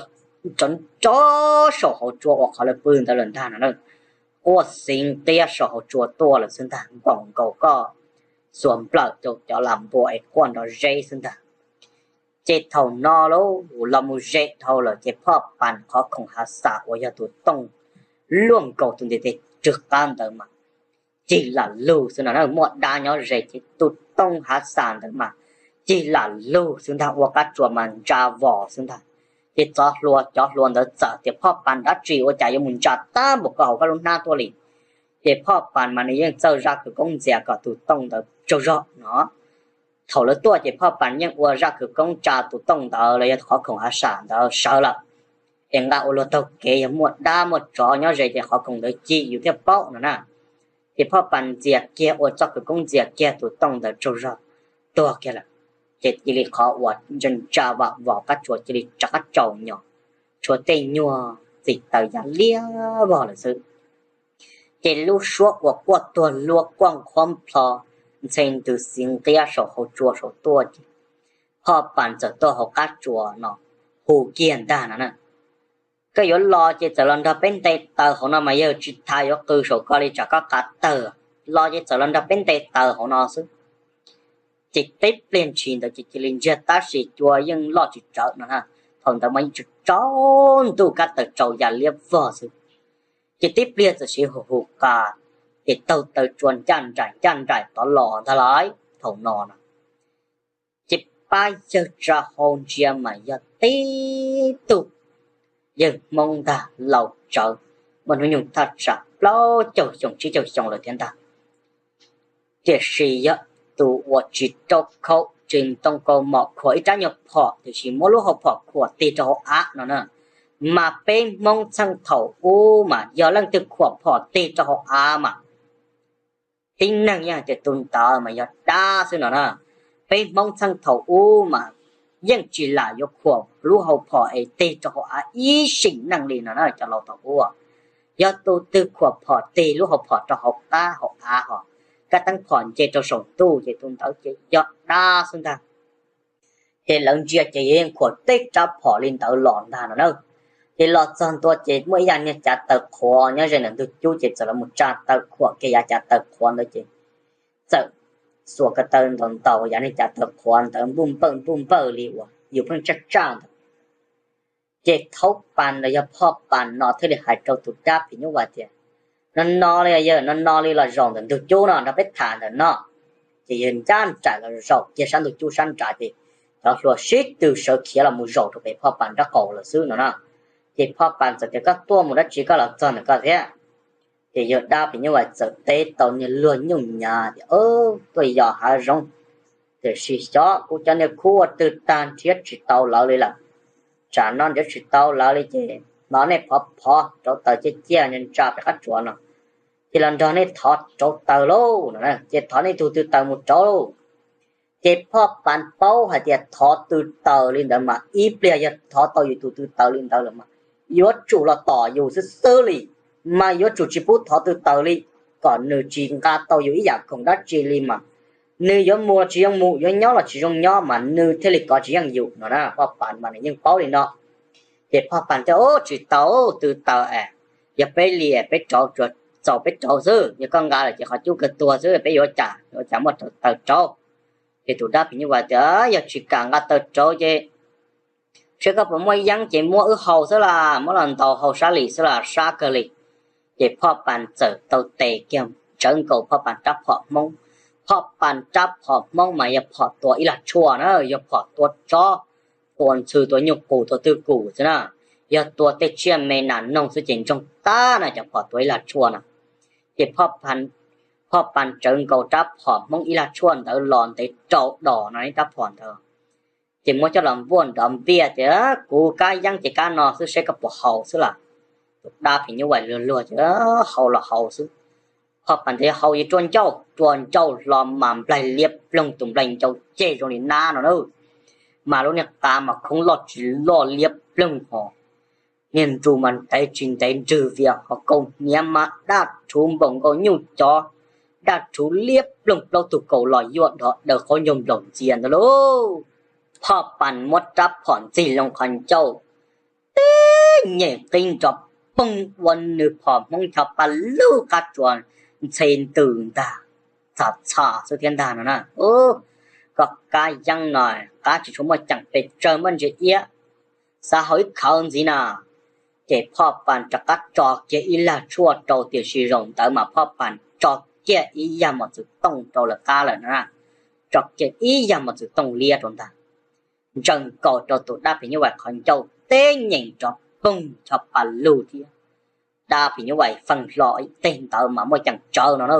nrov nrov saum hauv tsua uas qhov lawv pw ntawd lawm ntag no na. Quaj xiv nqiab saum hauv tsua tuaj lawm xwb ntag, npaum nkaus koj xuas nplawm rau cov lam npua es quaj nrov zeb xwb ntag. Ces thaum no lauj, los mus ze dhau lawm ces Phoj Pas qhov khoom hav xas uas yog tus tooj luaj nkaus tus ntiv tes rwg qab ntawd mas cig lam lug xwb no na, muaj dab nyob ze ces tus tooj hav xas ntawd mas cig lam lug xwb ntag, ua qab tsuas mas ntsa vos xwb ntag. Ces cov hluas, cov hluas ntawd txawm tias, Phoj Pas, dab tsi ua cas yuav mus ntsa tag npaum ko hauv koj lub hnab tuaj li? Ces Phoj Pas mas nws yeej txawj zaj khawv koob ntxias kom tus tooj ntawd tsaug zog no. Thaum lawv tuaj ces Phoj Pas yeej ua zaj khawv koob tsa tus tooj ntawd los yog qhov khoom hav xas ntawd sawv lawm, es nqa ua luag taug kev, yog muaj dab muaj tsov nyob ze ces qhov khoom ntawd cig yus thiaj paub no na. Ces Phoj Pas ntxias kiag, ua txoj khawv koob ntxias kiag tus tooj ntawd tsaug zog tuag kiag lawm. Ces cia li qhov uas ntsa ntsa vam vos qab tsuas cia li rov qab tsaus nyos, tshuav tej nyuag txim taws ya liab vog lawm xwb. Ces lub suab uas quaj tuag luab quaj nqhuab nplho ntxhe ntws xiv nqiab saum hauv tsua saum tuaj ces Phoj Pas txawm tuaj hauv qab tsuas no hu kiag ntag no na. Koj yuav los ces txawm los nrog peb nte taws hauv no mas yawg tsis tas yuav qw saum koj li tsam koj qav tawg. Los ces txawm los nrog peb nte taws hauv no xwb. Ces tib pliag ntshis ntawd ces cia li ntsiag tab sis cua yeej loj tsis tsawv no na. Thaum ntawd mas yeej tsaus ntuj kab taws tsaus yam liab vog xwb. Ces tib pliag txawm siv hu hu qa, ces taug taw tsua ncaj nraim ncaj nraim tod los ntag lauj. Thaum no no ces pab yawg tsa hau ntsia mas yog tib tug yawg Hmoob ntag laus tsawv, muaj hnub nyoog thaj tsam plaub caug xyoo tsib caug xyoo lawm thiab ntag. Tiam sis yog tus uas tsis rau khau tsis ntoo kaus mom khuam ib rab nyuag phom tiam sis muab lub hau phom khuam tig rau hauv av no na. Mas peb Hmoob txheej thaum ub mas yog leej twg khuam phom tig rau hauv av mas tib neeg yeej hais tias tus ntawd mas yog dab xwb no na. Peb Hmoob txheej thaum ub mas yeej tsis lam yuav khuam lub hau phom es tig rau hauv av ib sim neej li no na cov laus thaum ub. Yog tus twg khuam phom tig lub hau phom rau hauv qab hauv av ho, kab teeb phom nce rau saum ntuj ces tus ntawd ces yog dab xwb ntag. Ces lawv ntsia ces yeej khuam teb rab phom li ntawd los ntag no na. Ces los txog ntua ces muaj ib yav niag cav taws qhuav nyob ze ntawm ntug cub ces txawm los mus tsa taw khuam kiag yav cav taws qhuav ntawd ces txawm xuas ko taw ntaus ntaus yav niag cav taws qhuav ntawd npuj npawj npuj npawj li uas yus pheej tsaj tsaj ntawd. Ces Thaub Pas los yog Phoj Pas no thiaj li hais rau tus dab phim nyuj vais tias, no no li yawg, no no li los zaum ntawm ntug cub no nrog peb tham ntawm no. Ces yawg ncaj nraim los zaum kiag sab ntug cub sab nrad ces cov hluas sib tw sawv khiav los mus zaum rau pem Phoj Pas nraub qaum lawm xwb no na. Ces Phoj Pas txawm tias koj tuaj mus dab tsi koj los txog ntawm koj thiab. Ces yawg dab phim nyuj vais txawm teb tau niag luag nyuj nyav tias, tuaj yos hav zoov, tiam sis xyov kuv cov niag khub ua twg tag nrhiav tsis tau lawv li lawm. Tsam no nrhiav tsis tau lawv li ces hnov nej phov phov rauv taws ciaj ciaj ntsa pem qab tsuas no, ces los nrog nej thov rauv taws lauj no, ces thov nej tug tw taws mus rauv lauj. Ces Phoj Pas paub hais tias thov tw taws li ntawd mas ib pliag yog thov tau yus tus tw taws li ntawd lawm mas yuav tsum los tom yus xwb xwb li, mas yuav tsum tsis pub thov tw taws li, kom nws tsis nqa tau yus ib yam khoom dab tsi li mas nws yuav mus los tsis zoo mus, yuav nyob los tsis zoo nyob mas nws thiaj li kov tsis yeej yus no na. Phoj Pas mas nws yeej paub li no. Ces Phoj Pas tias, tsis tau, tw taws es yog peb li peb rauv tsuas txaus peb rauv xwb, yog koj nqa lawm ces qhov cub kawg tuag xwb, peb yuav ua cas, yuav ua cas muaj taws rauv. Ces tus dab phim nyuj vais tias, yog tsis kam nqa taws rauv ces seb koj puas muaj yeeb ces muab wb haus xwb las, muab los ntaus haus sab lim xwb las, sab kawg li. Ces Phoj Pas txawm tau tes kiag tsawv nkaus Phoj Pas rab phom Hmoob. Phoj Pas rab phom Hmoob mas yog phom tua ib lag tshuaj na, yog phom tua tsob, tua ntxhw, tua nyuj qus, tua twj kum xwb na. Yog tua tej tsiaj me nas noog xwb ces ntsoog tag na cov phom tua ib lag tshuaj na. Ces Phoj Pas tsawv nkaus rab phom Hmoob ib lag tshuaj ntawd los ntev rau dos no ib rab phom ntawd. Ces muab coj los npuaj nrov npiaj tias, kuv kab yeeb ces kab no xwb, seb koj puas haus xwb las. Tus dab phim nyuj vais luag luag ces, haus los haus xwb. Phoj Pas tias, haus ces rua ncauj, rua ncauj hlo mas nplaig liab ploog, tus nplaig ncauj ceg zoo li nab no na. Mas lub niag qav mas khoob loj tsis loj liab ploog ho, niag nrus mas ntev tsis ntev nrwg vias ho, kaus hniav mas daj rhuv npaum nkaus nyuj cov, daj rhuv liab ploog, plaub tug kaus los yuaj dhov daws qaub ncaug nplaum ntxias ntawd lauj. Phoj Pas muab rab phom ntxig loo qhov ncauj, tib nyem qib nrov poog ua nws phom Hmoob Choj Paj Lug qab tsuas ntxhe ntws ntag, txham txham xwb thiab ntag no na. Koj kab yeeb no qab tsis tshua muaj ceem pes tsawg, muaj ntsis iab, xav haus ib khawv ntxiv na. Ces Phoj Pas rov qab tso kiag ib lag tshuaj rau, tiam sis zaum ntawd mas Phoj Pas tso kiag ib yag mos txwv tooj rau lawv qab lawm na, tso kiag ib yag mos txwv tooj liab rau ntag. Ntsaws nkaus rau tus dab phim nyuj vais qhov ncauj, tib nyem nrov poog, Choj Paj Lug thiab dab phim nyuj vais feej hlo. Teg ntawd mas muaj ceem tsawv no na.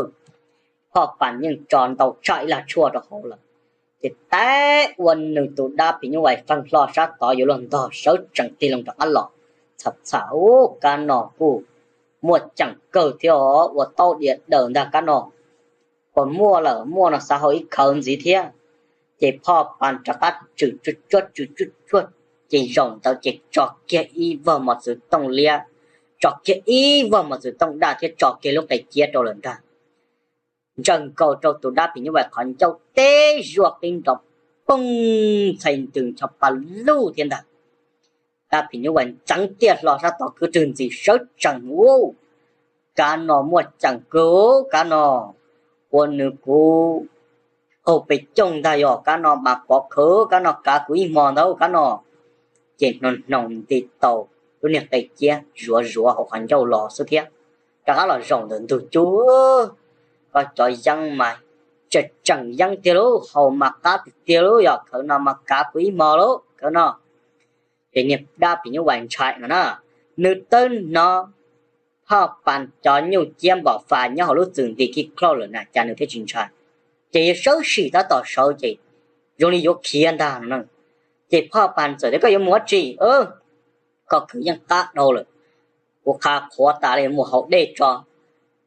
Phoj Pas yeej tso ntau tshaj ib lag tshuaj rau hauv lawm, ces teb ua nws tus dab phim nyuj vais feej hlo sab tod yuav luag ntog sawv tsees tig loo rov qab los. Txham txham, ub, kab no kuj muaj ceem kawg thiab os, ua taub diav daws ntag kab no. Puas muaj lawm? Muaj no xav haus ib khawv ntxiv thiab. Ces Phoj Pas rov qab tswm tsuj tsuag tswm tsuj tsuag, ces zaum ntawd ces tso kiag ib vog mos txwv tooj liab, tso kiag ib vog mos txwv tooj daj thiab tso kiag lub qe ciab rau lawm ntag. Ntsaws nkaus rau tus dab phim nyuj vais qhov ncauj, tib zuaj qib nrov poog, ntxhais ntws ncho pa lug thiab ntag. Dab phim nyuj vais ntxeev tiaj hlo sab tod kwv rwg ntxiv sawv tsees ua, kav no muaj ceem kawg, kav no ua nws kuv qaug pes cooj ntag, yog kav no mas pov khawv, kav no kav kuv ib hmo ntag kav no. Ces hnoos hnoos nti tau lub niag qe ciab zuav zuav hauv qhov ncauj los xwb thiab, rov qab los zaum ntawm ntug cub. Koj cov yeeb mas tseem tseem yeeb tiag lauj, haus mas qab tiag tiag lauj, yog khawv no mas kav kuv ib hmo lauj khawv no. Ces niag dab phim nyuj vais ntshai no na, nws twb hnov Phoj Pas cov nyuj ciab npom fas nyob hauv lub txwm nti kij klauj lawm na cas nws thiaj tsis ntshai. Ces yog sawv sim tab tom sawv ces zoo li yuav khiav ntag no. Ces Phoj Pas txawm tias koj yuav mus ua dab tsi? Koj khwv yeej qab dhau lawm, kuv qha qhuav tas li, mus haus dej tso.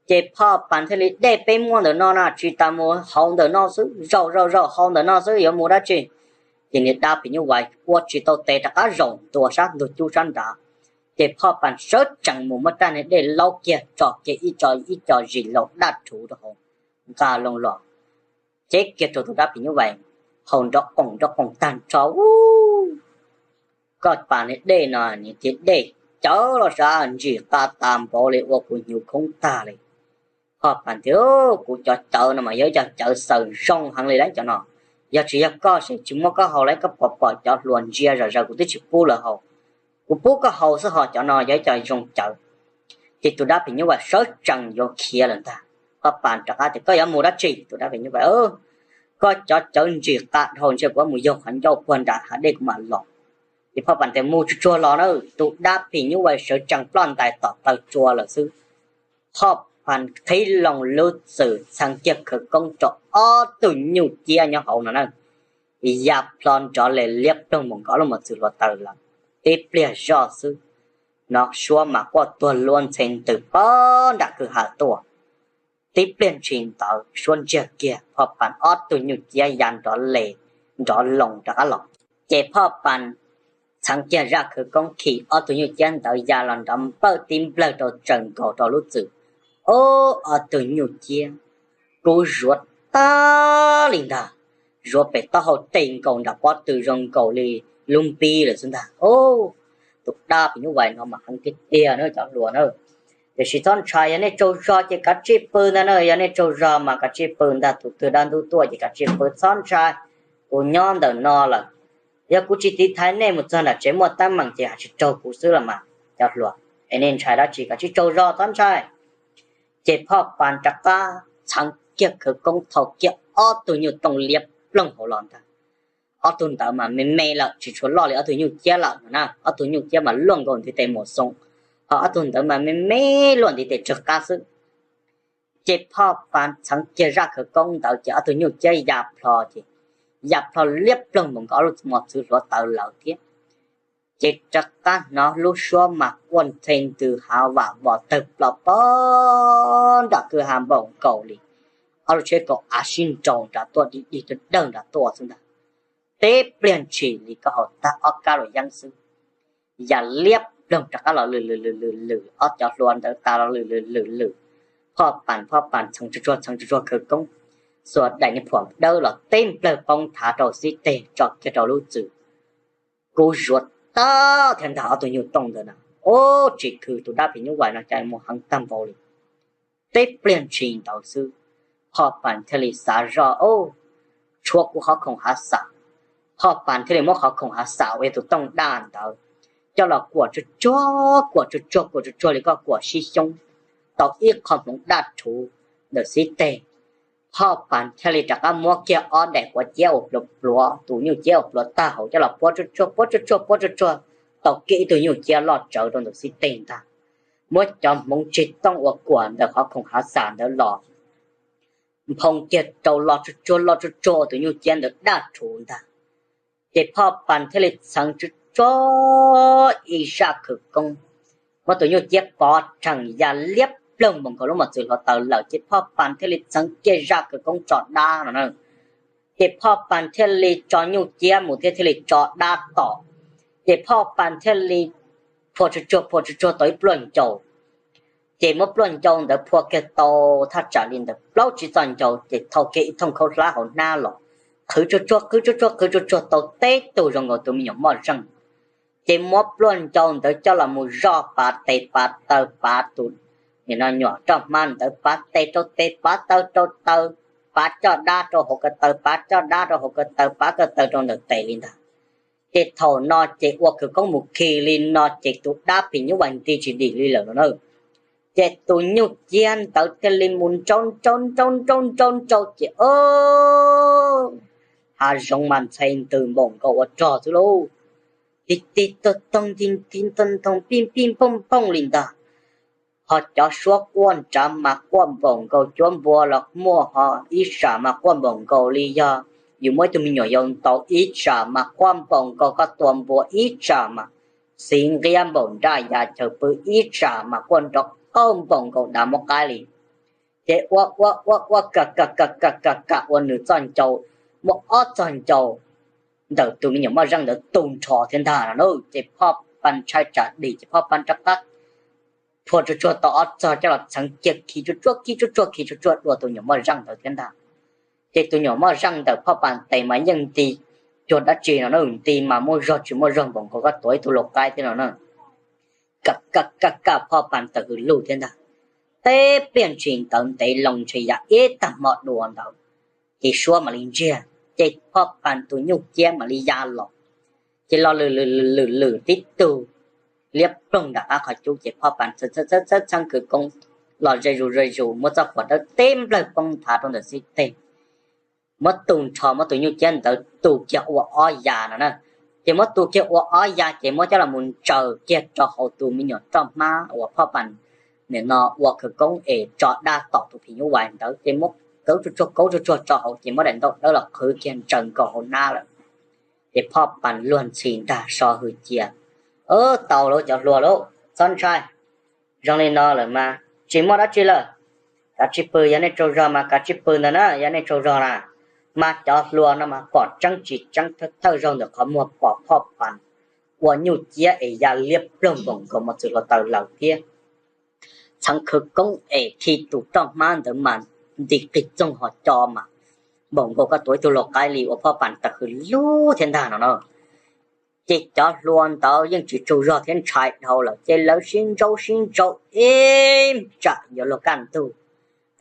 Ces Phoj Pas thiaj li, dej peb muaj ntawm no na, tsis tas mus haus ntawm no xwb, zaum zaum zaum haus ntawm no xwb, yuav mus dab tsi? Ces niag dab phim nyuj vais ua tsis tau tes rov qab zaum ntua sab ntug cub sab nrad. Ces Phoj Pas sawv tsees mus muab rab niag dej laub kiag tso kiag ib co, ib co zis laus daj rhuv rau hauv, nqa loo los cev kiag rau tus dab phim nyuj vais haus nrov qoom nrov qoom tag nrho. Koj pas niag dej no nws tias dej cawv los sav ntsim qa tas npaum li ua kuv hnyuv khoob tag li. Phoj Pas tias kuv cov cawv no mas yog ib co cawv xaws zoo heev li lauj cov no, yog tsis yog koj ces tsis muab koj haus li, koj pom pom cov hluas ntsia zom zaws kuv twb tsis pub lawv haus, kuv pub koj haus xwb ho, cov no yog ib co zoo cawv. Ces tus dab phim nyuj vais sawv tsees yuav khiav lawm ntag. Phoj Pas rov qab tias koj yuav mus dab tsi? Tus dab phim nyuj vais, koj cov cawv ntsim qa dhau ntshe kuv mus yaug qhov ncauj puag nram hav dej kuv mam los. Ces Phoj Pas tias mus tsuag tsuag los na. Tus dab phim nyuj vais sawv tsees ploj ntais tom taw tsua lawm xwb. Phoj Pas qhib loo lub txwm txheev kiag khawv koob rau ob tug nyuj ciab nyob hauv no na, ya plho nrov li liab ploog mus nkawd lub mos txwv hluav taws lawm. Tib pliag zoj xwb, no suab mas quaj tuag luab ntxhe ntws pog nram kwj ha tuaj. Tib pliag ntshis ntawd suab ntsiag kiag, Phoj Pas ob tug nyuj ciab ya nrov li nrov loo rov qab los. Ces Phoj Pas txheev kiag zaj khawv koob khi ob tug nyuj ciab ntawd ya los nrov npawj tib nplawg rau tsaws nkaus rau lub txwm. Ob, ob tug nyuj ciab kub zuav tag li ntag, zuav pem taub hau tes nkaus nram pob tw zoo nkaus li lub npib lawm xwb ntag. Tus dab phim nyuj vais no mas heev tiag tiag na cov hluas na. Tiam sis txhob ntshai, yog nej tsaug zog ces kav tsij pw ntag na, yog nej tsaug zog mas kav tsij pw ntag, tus twg dab ntub tuaj ces kav tsij pw txhob ntshai, kuv nyob ntawm no lawm. Yog kuv tsis tiv thaiv nej mus txog nram tsev muaj teeb meem ces hais tsis raug kuv xwb los mas cov hluas, es nej ntshai dab tsi, kav tsij tsaug zog txhob ntshai. Ces Phoj Pas rov qab txheev kiag khawv koob thau kiag ob tug nyuj tooj liab ploog hauv los ntag. Ob tug ntawd mas me me lawm tsis tshua loj li ob tug nyuj ciab lawm no na, ob tug nyuj ciab mas luaj nkaus ntiv tes mus xoo, ho ob tug ntawd mas me me luaj ntiv tes tsawg qab xwb. Ces Phoj Pas txheev kiag zaj khawv koob ntawd ces ob tug nyuj ciab ya plho ces ya plho liab ploog mus nkawd lub mos txwv hluav taws lawm thiab. Ces rov qab hnov lub suab mas quaj ntxhe ntws hav vam vos tawg plaws pog nram kwj ha npaum nkaus li ob lub tsheb kaum av sib nraus nrad tuaj, dig dig dawg dawg nrad tuaj xwb ntag. Tib pliag ntshis li koj haus tag ob kab luam yeeb xwb, ya liab ploog rov qab los lwm lwm lwm lwm lwm, ob cov hluas ntawd tas los lwm lwm lwm lwm. Phoj Pas, Phoj Pas txheev tsuag tsuag txheev tsuag tsuag khawv koob, xuas daim niag phuam dawb los tib nplawg poob thav rau xib teg tso kiag rau lub txwm. Kub zuav tag thiab ntag ob tug nyuj tooj ntawd na. Ub, tsis khwv tus dab phim nyuj vais no cas mus heev tag npaum li. Tib pliag ntshis ntawd xwb, Phoj Pas thiaj li xav zoj, tshuav kuv qhov khoom hav xam. Phoj Pas thiaj li muab qhov khoom hav xam uas yog tus tooj daj ntawd coj los kuam tsuag tsuag, kuam tsuag tsuag, kuam tsuag tsuag li koj kuam sib xyoob tau ib qho hmoov daj rhuv ntawm xib teg. Phoj Pas thiaj li rov qab muab kiag ob daim quav ciab uas pluav pluav tus nyuj ciab uas pluav tag hauv coj los puab tsuag tsuag, puab tsuag tsuag, puab tsuag tsuag, tau kiag ib tug nyuj ciab loj tsawv rau ntawm xib teg ntag. Muab cov hmoov tseg tooj uas kuam ntawm qhov khoom hav xam ntawd los nphoo kiag rau, loj tsuag tsuag, loj tsuag tsuag ua tus nyuj ciab ntawd daj rhuv ntag. Ces Phoj Pas thiaj li txheev tsuag tsuag ib zaj khawv koob, muab tus nyuj ciab pov rhees ya liab ploog mus nkaus lub mos txwv hluav taws lawm. Ces Phoj Pas thiaj li txheev kiag zaj khawv koob tso dab no na. Ces Phoj Pas thiaj li tso nyuj ciab mus thiab thiaj li tso dab tom. Ces Phoj Pas thiaj li phua tsuag tsuag, phua tsuag tsuag tau ib pluaj ncau. Ces muab pluaj ncau ntawd phua kiag tau thaj tsam li ntawd plaub tsib txoj ncau ces thau kiag ib thooj khaub hlab hauv hnab los, qhwv tsuag tsuag qhwv tsuag tsuag qhwv tsuag tsuag tau teb tug zoo nkaus tus me nyuam moj zeej. Ces muab pluaj ncau ntawd coj los mus zoj pav tes pav taw pav tus, nim no nyuam roj hmab ntawd pav tes rau tes pav taw rau taw, pav caj dab rau hauv ko taw pav caj dab rau hauv ko taw pav ko taw rau ntawm tes li ntag. Ces thaum no ces ua khawv koob mus khi li no ces tus dab phim nyuj vais nti tsis dim li lawm no na. Ces tus nyuj ciab ntawd thiaj li mus nrau nrau nrau nrau nrau nrau ces o, hav zoov mas ntxhe ntws npaum nkaus ua rog xwb lauj. Tig tig tog toog tig tig tog toog pij pij npooj npooj li ntag. Ho cov suab quaj nrad mas quaj npaum nkaus cuab npua los muaj, ho ib tsam mas quaj npaum nkaus li yog yus muab ib tug me nyuam yaus ntaus, ib tsam mas quaj npaum nkaus koj tua npua, ib tsam mas xiv nqiab npaum nraj ya chaw pw, ib tsam mas quaj nrov qauj npaum nkaus dav muab qaib li. Ces ua ua ua ua kam kam kam kam kam kam ua nws txoj ncau, muaj ob txoj ncau ntawm tus me nyuam moj zeej ntawd tu nrho thiab ntag no na. Ces Phoj Pas ntshai tsam dim ces Phoj Pas rov qab phua tsuag tsuag tau ob txog coj los txheev kiag khi tsuag tsuag khi tsuag tsuag khi tsuag tsuag dua tus nyuam moj zeej ntawd thiab ntag. Ces tus nyuam moj zeej ntawm Phoj Pas tes mas yeej nti cuag dab tsi no na, nti mas muaj zog tsis muaj zog npaum nkaus koj tuav ib tug lau qaib thiab no na. Kam kam kam kam Phoj Pas tawm hws lug thiab ntag. Teb pliag ntshis ntawd ntev loo ntshe yam ib tag hmo dua ntawd, ces suab mam li ntsiag, ces Phoj Pas tus nyuj ciab mam li ya los. Ces los lwm lwm lwm lwm tib tug liab ploog nram qab qhov cub, ces Phoj Pas txheeb txheeb khawv koob los ze zus ze zus muab txoj quav dawb teb nplawg poob nthav rau ntawm xib teg, muab tu nrho muab tus nyuj ciab ntawd tu kiag ua ob ya no na. Ces muab tu kiag ua ob ya ces muab coj los mus ntsaws kiag rau hauv tus me nyuam roj hmab uas Phoj Pas nim no ua khawv koob es tso dab tom tus phim nyuj vais ntawd, ces muab kauv tsuag tsuag kauv tsuag tsuag rau hauv, ces muab daim ntaub dawb los qhwv kiag ntsaws nkaus hauv hnab lawm. Ces Phoj Pas luag ntxhi ntag so hws cia, Tau lawm cov hluas lauj, txhob ntshai. Zoo li no lawm mas tsis muaj dab tsi lawm. Kav tsij pw, yog nej tsaug zog mas kav tsij pw ntawd na, yog nej tsaug zog na. Mas cov hluas no mas pom tseeb tsis tseeb, thawj zaug ntawm qhov muag pom Phoj Pas ua nyuj ciab es ya liab ploog npaum nkaus mos txwm hluav taws lawm thiab. Txheev khawv koob es khi tus roj hmab ntawd mas nti qig txoog ho co mas npaum nkaus koj tuav ib tug lau qaib li, ua Phoj Pas tawm hws lug thiab ntag no na. Ces cov hluas ntawd yeej tsis tsaug zog thiab ntshai dhau lawm, ces lawv sib ntsaub sib ntsaub ib tsam yuav luag kaj ntug,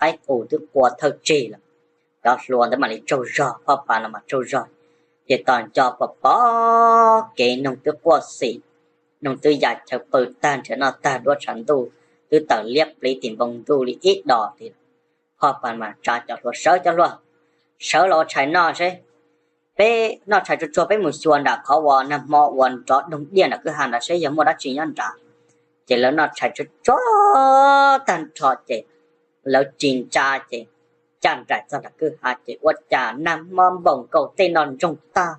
qaib qus twb qua thawj tsig lawm. Cov hluas ntawd mam li tsaug zog, Phoj Pas los mas tsaug zog. Ces tos nco pom pom kev noog twb quaj xim, noog twb ya chaw pw tag, nrhiav noj tag duab tshav ntuj twb tawm liab pliv tim npoo ntuj li ib dos tiag. Phoj Pas mas tsa cov hluas, Sawv cov hluas, sawv los ua tshais noj seb. Peb noj tshais tsuag tsuag peb mus xyuas nram qhov uas nag hmo uas nrov doog diaj nram kwj ha nrad seb yog muaj dab tsi nyob nrad. Ces lawv noj tshais tsuag tsuag tag nrho ces lawv ris ntsa ces caj nraim txog nram kwj ha ces ua cas nag hmo npaum nkaus tej no ntsoog tag,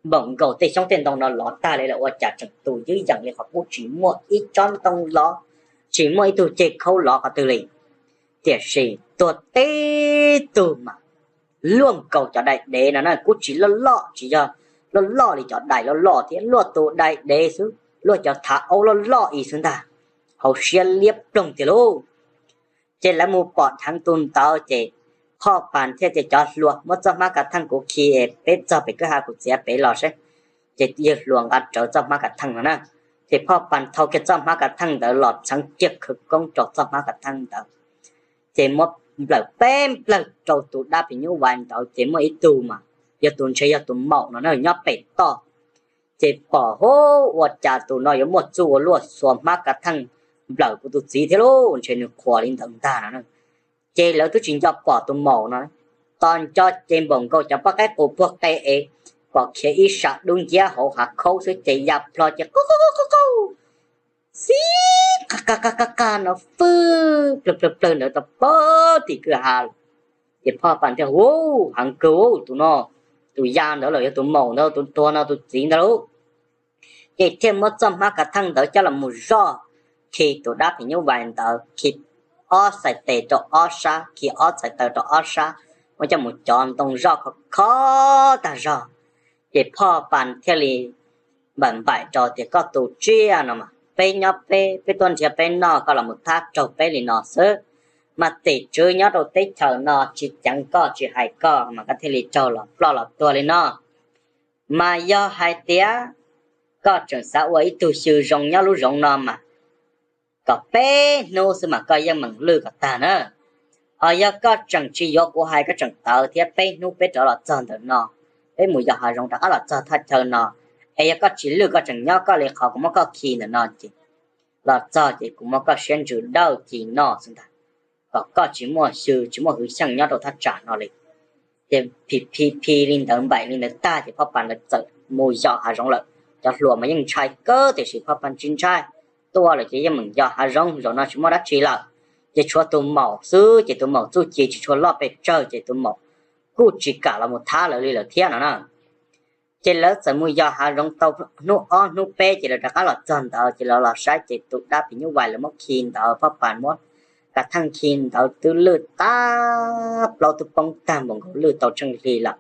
npaum nkaus tej xyoob tej ntoo no lov tag li lawm, ua cas tseem tus ywb yees li qhov qub, tsis muaj ib tsob ntoo lov, tsis muaj ib tug ceg khaub lov qhov twg li. Tiam sis tuag tib tug mas luaj nkaus cov daim dev no na, kuj tsis loj loj, tsis yog loj loj li cov dais loj loj thiab, luaj tus daim dev xwb, luaj cov thav aub loj loj ib xwb ntag, hauv siab liab ploog tiag lauj. Ces lawv mus pom dheev tus ntawd ces Phoj Pas thiaj tias, Cov hluas, muab txoj hmab kav theej kuv khi es peb txog pem kwj ha kuv txiav pem los seb. Ces yawg hluas nqa rawv txoj hmab kav theej no na, ces Phoj Pas thau kiag txoj hmab kav theej ntawd los txheev kiag khawv koob rau txoj hmab kav theej ntawd, ces muab nplawm peb nplawg rau tus dab phim nyuj vais ntawd, ces muaj ib tug mas yog tus, ntshe yog tus maum no na, nyob pem toj. Ces pom, Hu, ua cas tus no yuav muaj txuj ua luaj xuas hmab kav theej nplawm kuv tus txiv thiab lauj, ntshe nws qhuas li ntawd ntag no na. Ces lawv twb tsis nco pom tus maum no, tos nco ces npaum nkaus cov poj qaib qus puag qe es pom khiav ib sab dub nciab hauv hav khaub xwb ces ya plho ces qw qw qw, xib qa qa qa qa qa no fwj plawg plawg plawg ntawd tau pag tim kwj ha lawm. Ces Phoj Pas thiaj, Hu, heev kawg tus no, tus ya ntawd los yog tus maum ntawd, tus tuag no tus txiv ntawd lauj. Ces thiaj muab txoj hmab kav theej ntawd coj los mus zoj, khi tus dab phim nyuj vais ntawd, khi ob txhais tes rau ob sab, khi ob txhais taw rau ob sab, muab coj mus cov ntoo zoj khov kho tag zog. Ces Phoj Pas thiaj li npaim npaim rau tias, Koj tus tsiaj no mas, peb nyob peb, peb tuaj nrhiav peb noj, koj los mus thab raug peb li no xwb. mas tim tswv nyob rau teb chaws no tsis ceev koj tsis hais koj mas koj thiaj li raug los ploj los tuag li no. Mas yog hais tias koj tseem xav ua ib tug xyw zoo nyob lub zoov no mas kom peb hnub xwb mas koj yeej meem lwj kom tag na. Os yog koj tseem tsis yuav kuv hais koj tseem tawv thiab peb hnub peb rov los txog ntawm no, peb mus yos hav zoov rov qab los txog thaj chaw no, es yog koj tsis lwj koj tseem nyob koj li qhov kuv muab koj khi ntawm no ces los txog ces kuv muab koj siab ntsws dawj ci noj xwb ntag. Kom koj tsis muaj xyw tsis muaj hwv xyeej nyob rau thaj tsam no li. Ces phi phi phi li ntawd npaim li ntawd tag ces Phoj Pas lawv txawm mus yos hav zoov lawm. Cov hluas mas yeej ntshai kawg tiam sis Phoj Pas tsis ntshai, tuaj lawm ces yeej meem yos hav zoov zaum no tsis muaj dab tsi lawm. Ces tshuav tus maum xwb ces tus maum txuj ci tsis tshua loj pes tsawg ces tus maum kuj tsis kam los mus thab lawv li lawm thiab no na. Ces lawv txawm mus yos hav zoov tau hnub ob hnub peb ces lawv rov qab los txog ntawd ces lawv los saib ces tus dab phim nyuj vais lawv muab khi ntawd Phoj Pas muab kav theej khi ntawd twb lwj tag, plaub twb poob tag npaum nkaus lwj tau tsheej hli lawm.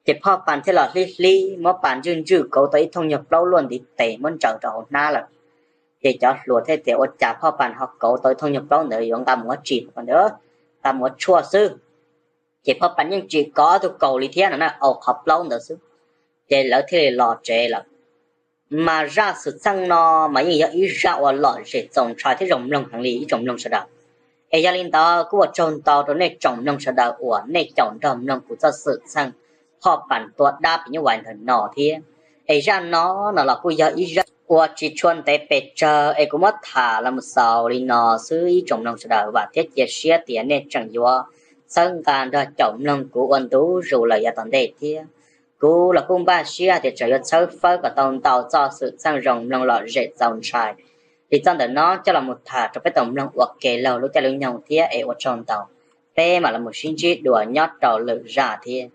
Ces Phoj Pas thiaj los hlib hlib muab Pas ntswj ntswj kauv tau ib thooj nyuag plaub luaj ntiv tes muab ntsaws rau hauv hnab lawm. Ces cov hluas thiaj tias ua cas Phoj Pas ho kauv tau ib thooj nyuag plaub ntawd yuav nqa mus ua tsi, Phoj Pas tias nqa mus ua tshuaj xwb. Ces Phoj Pas yeej tsis kov tus kaus li thiab no na, au qhov plaub ntawd xwb. Ces lawv thiaj li los tsev lawm. Mas zaj xwm txheej no mas yeej yog ib zaj uas lom zem txaus ntshai thiab zoo mloog heev li ib tsoom mloog sawv daws. Es yog li ntawd kuj ua tsaug ntau rau nej tsoom mloog sawv daws uas nej caum nrog mloog kuv txoj xwm txheej Phoj Pas tua dab phim nyuj vais ntawm no thiab. Es zaj no no los kuj yog ib zaj uas tsis tshua ntev pes tsawg es kuv muab tham los mus xaus li no xwb ib tsoom mloog sawv daws, vam thiab cia siab tias nej tseem yuav txhawb nqa nrog caum mloog kuv ua ntu zus lawm yav tom ntej thiab. Kuv los kuj npaj siab tias tseem yuav txhawb fawb kom tau ntau txoj xwm txheej zoo mloog lom zem txaus ntshai li txoj ntawm no coj los mus tham rau peb tau mloog ua ke laug lub caij lub nyoog thiab es ua tsaug ntau. Peb mam los mus sib ntsib dua nyob rau lwm zaj thiab.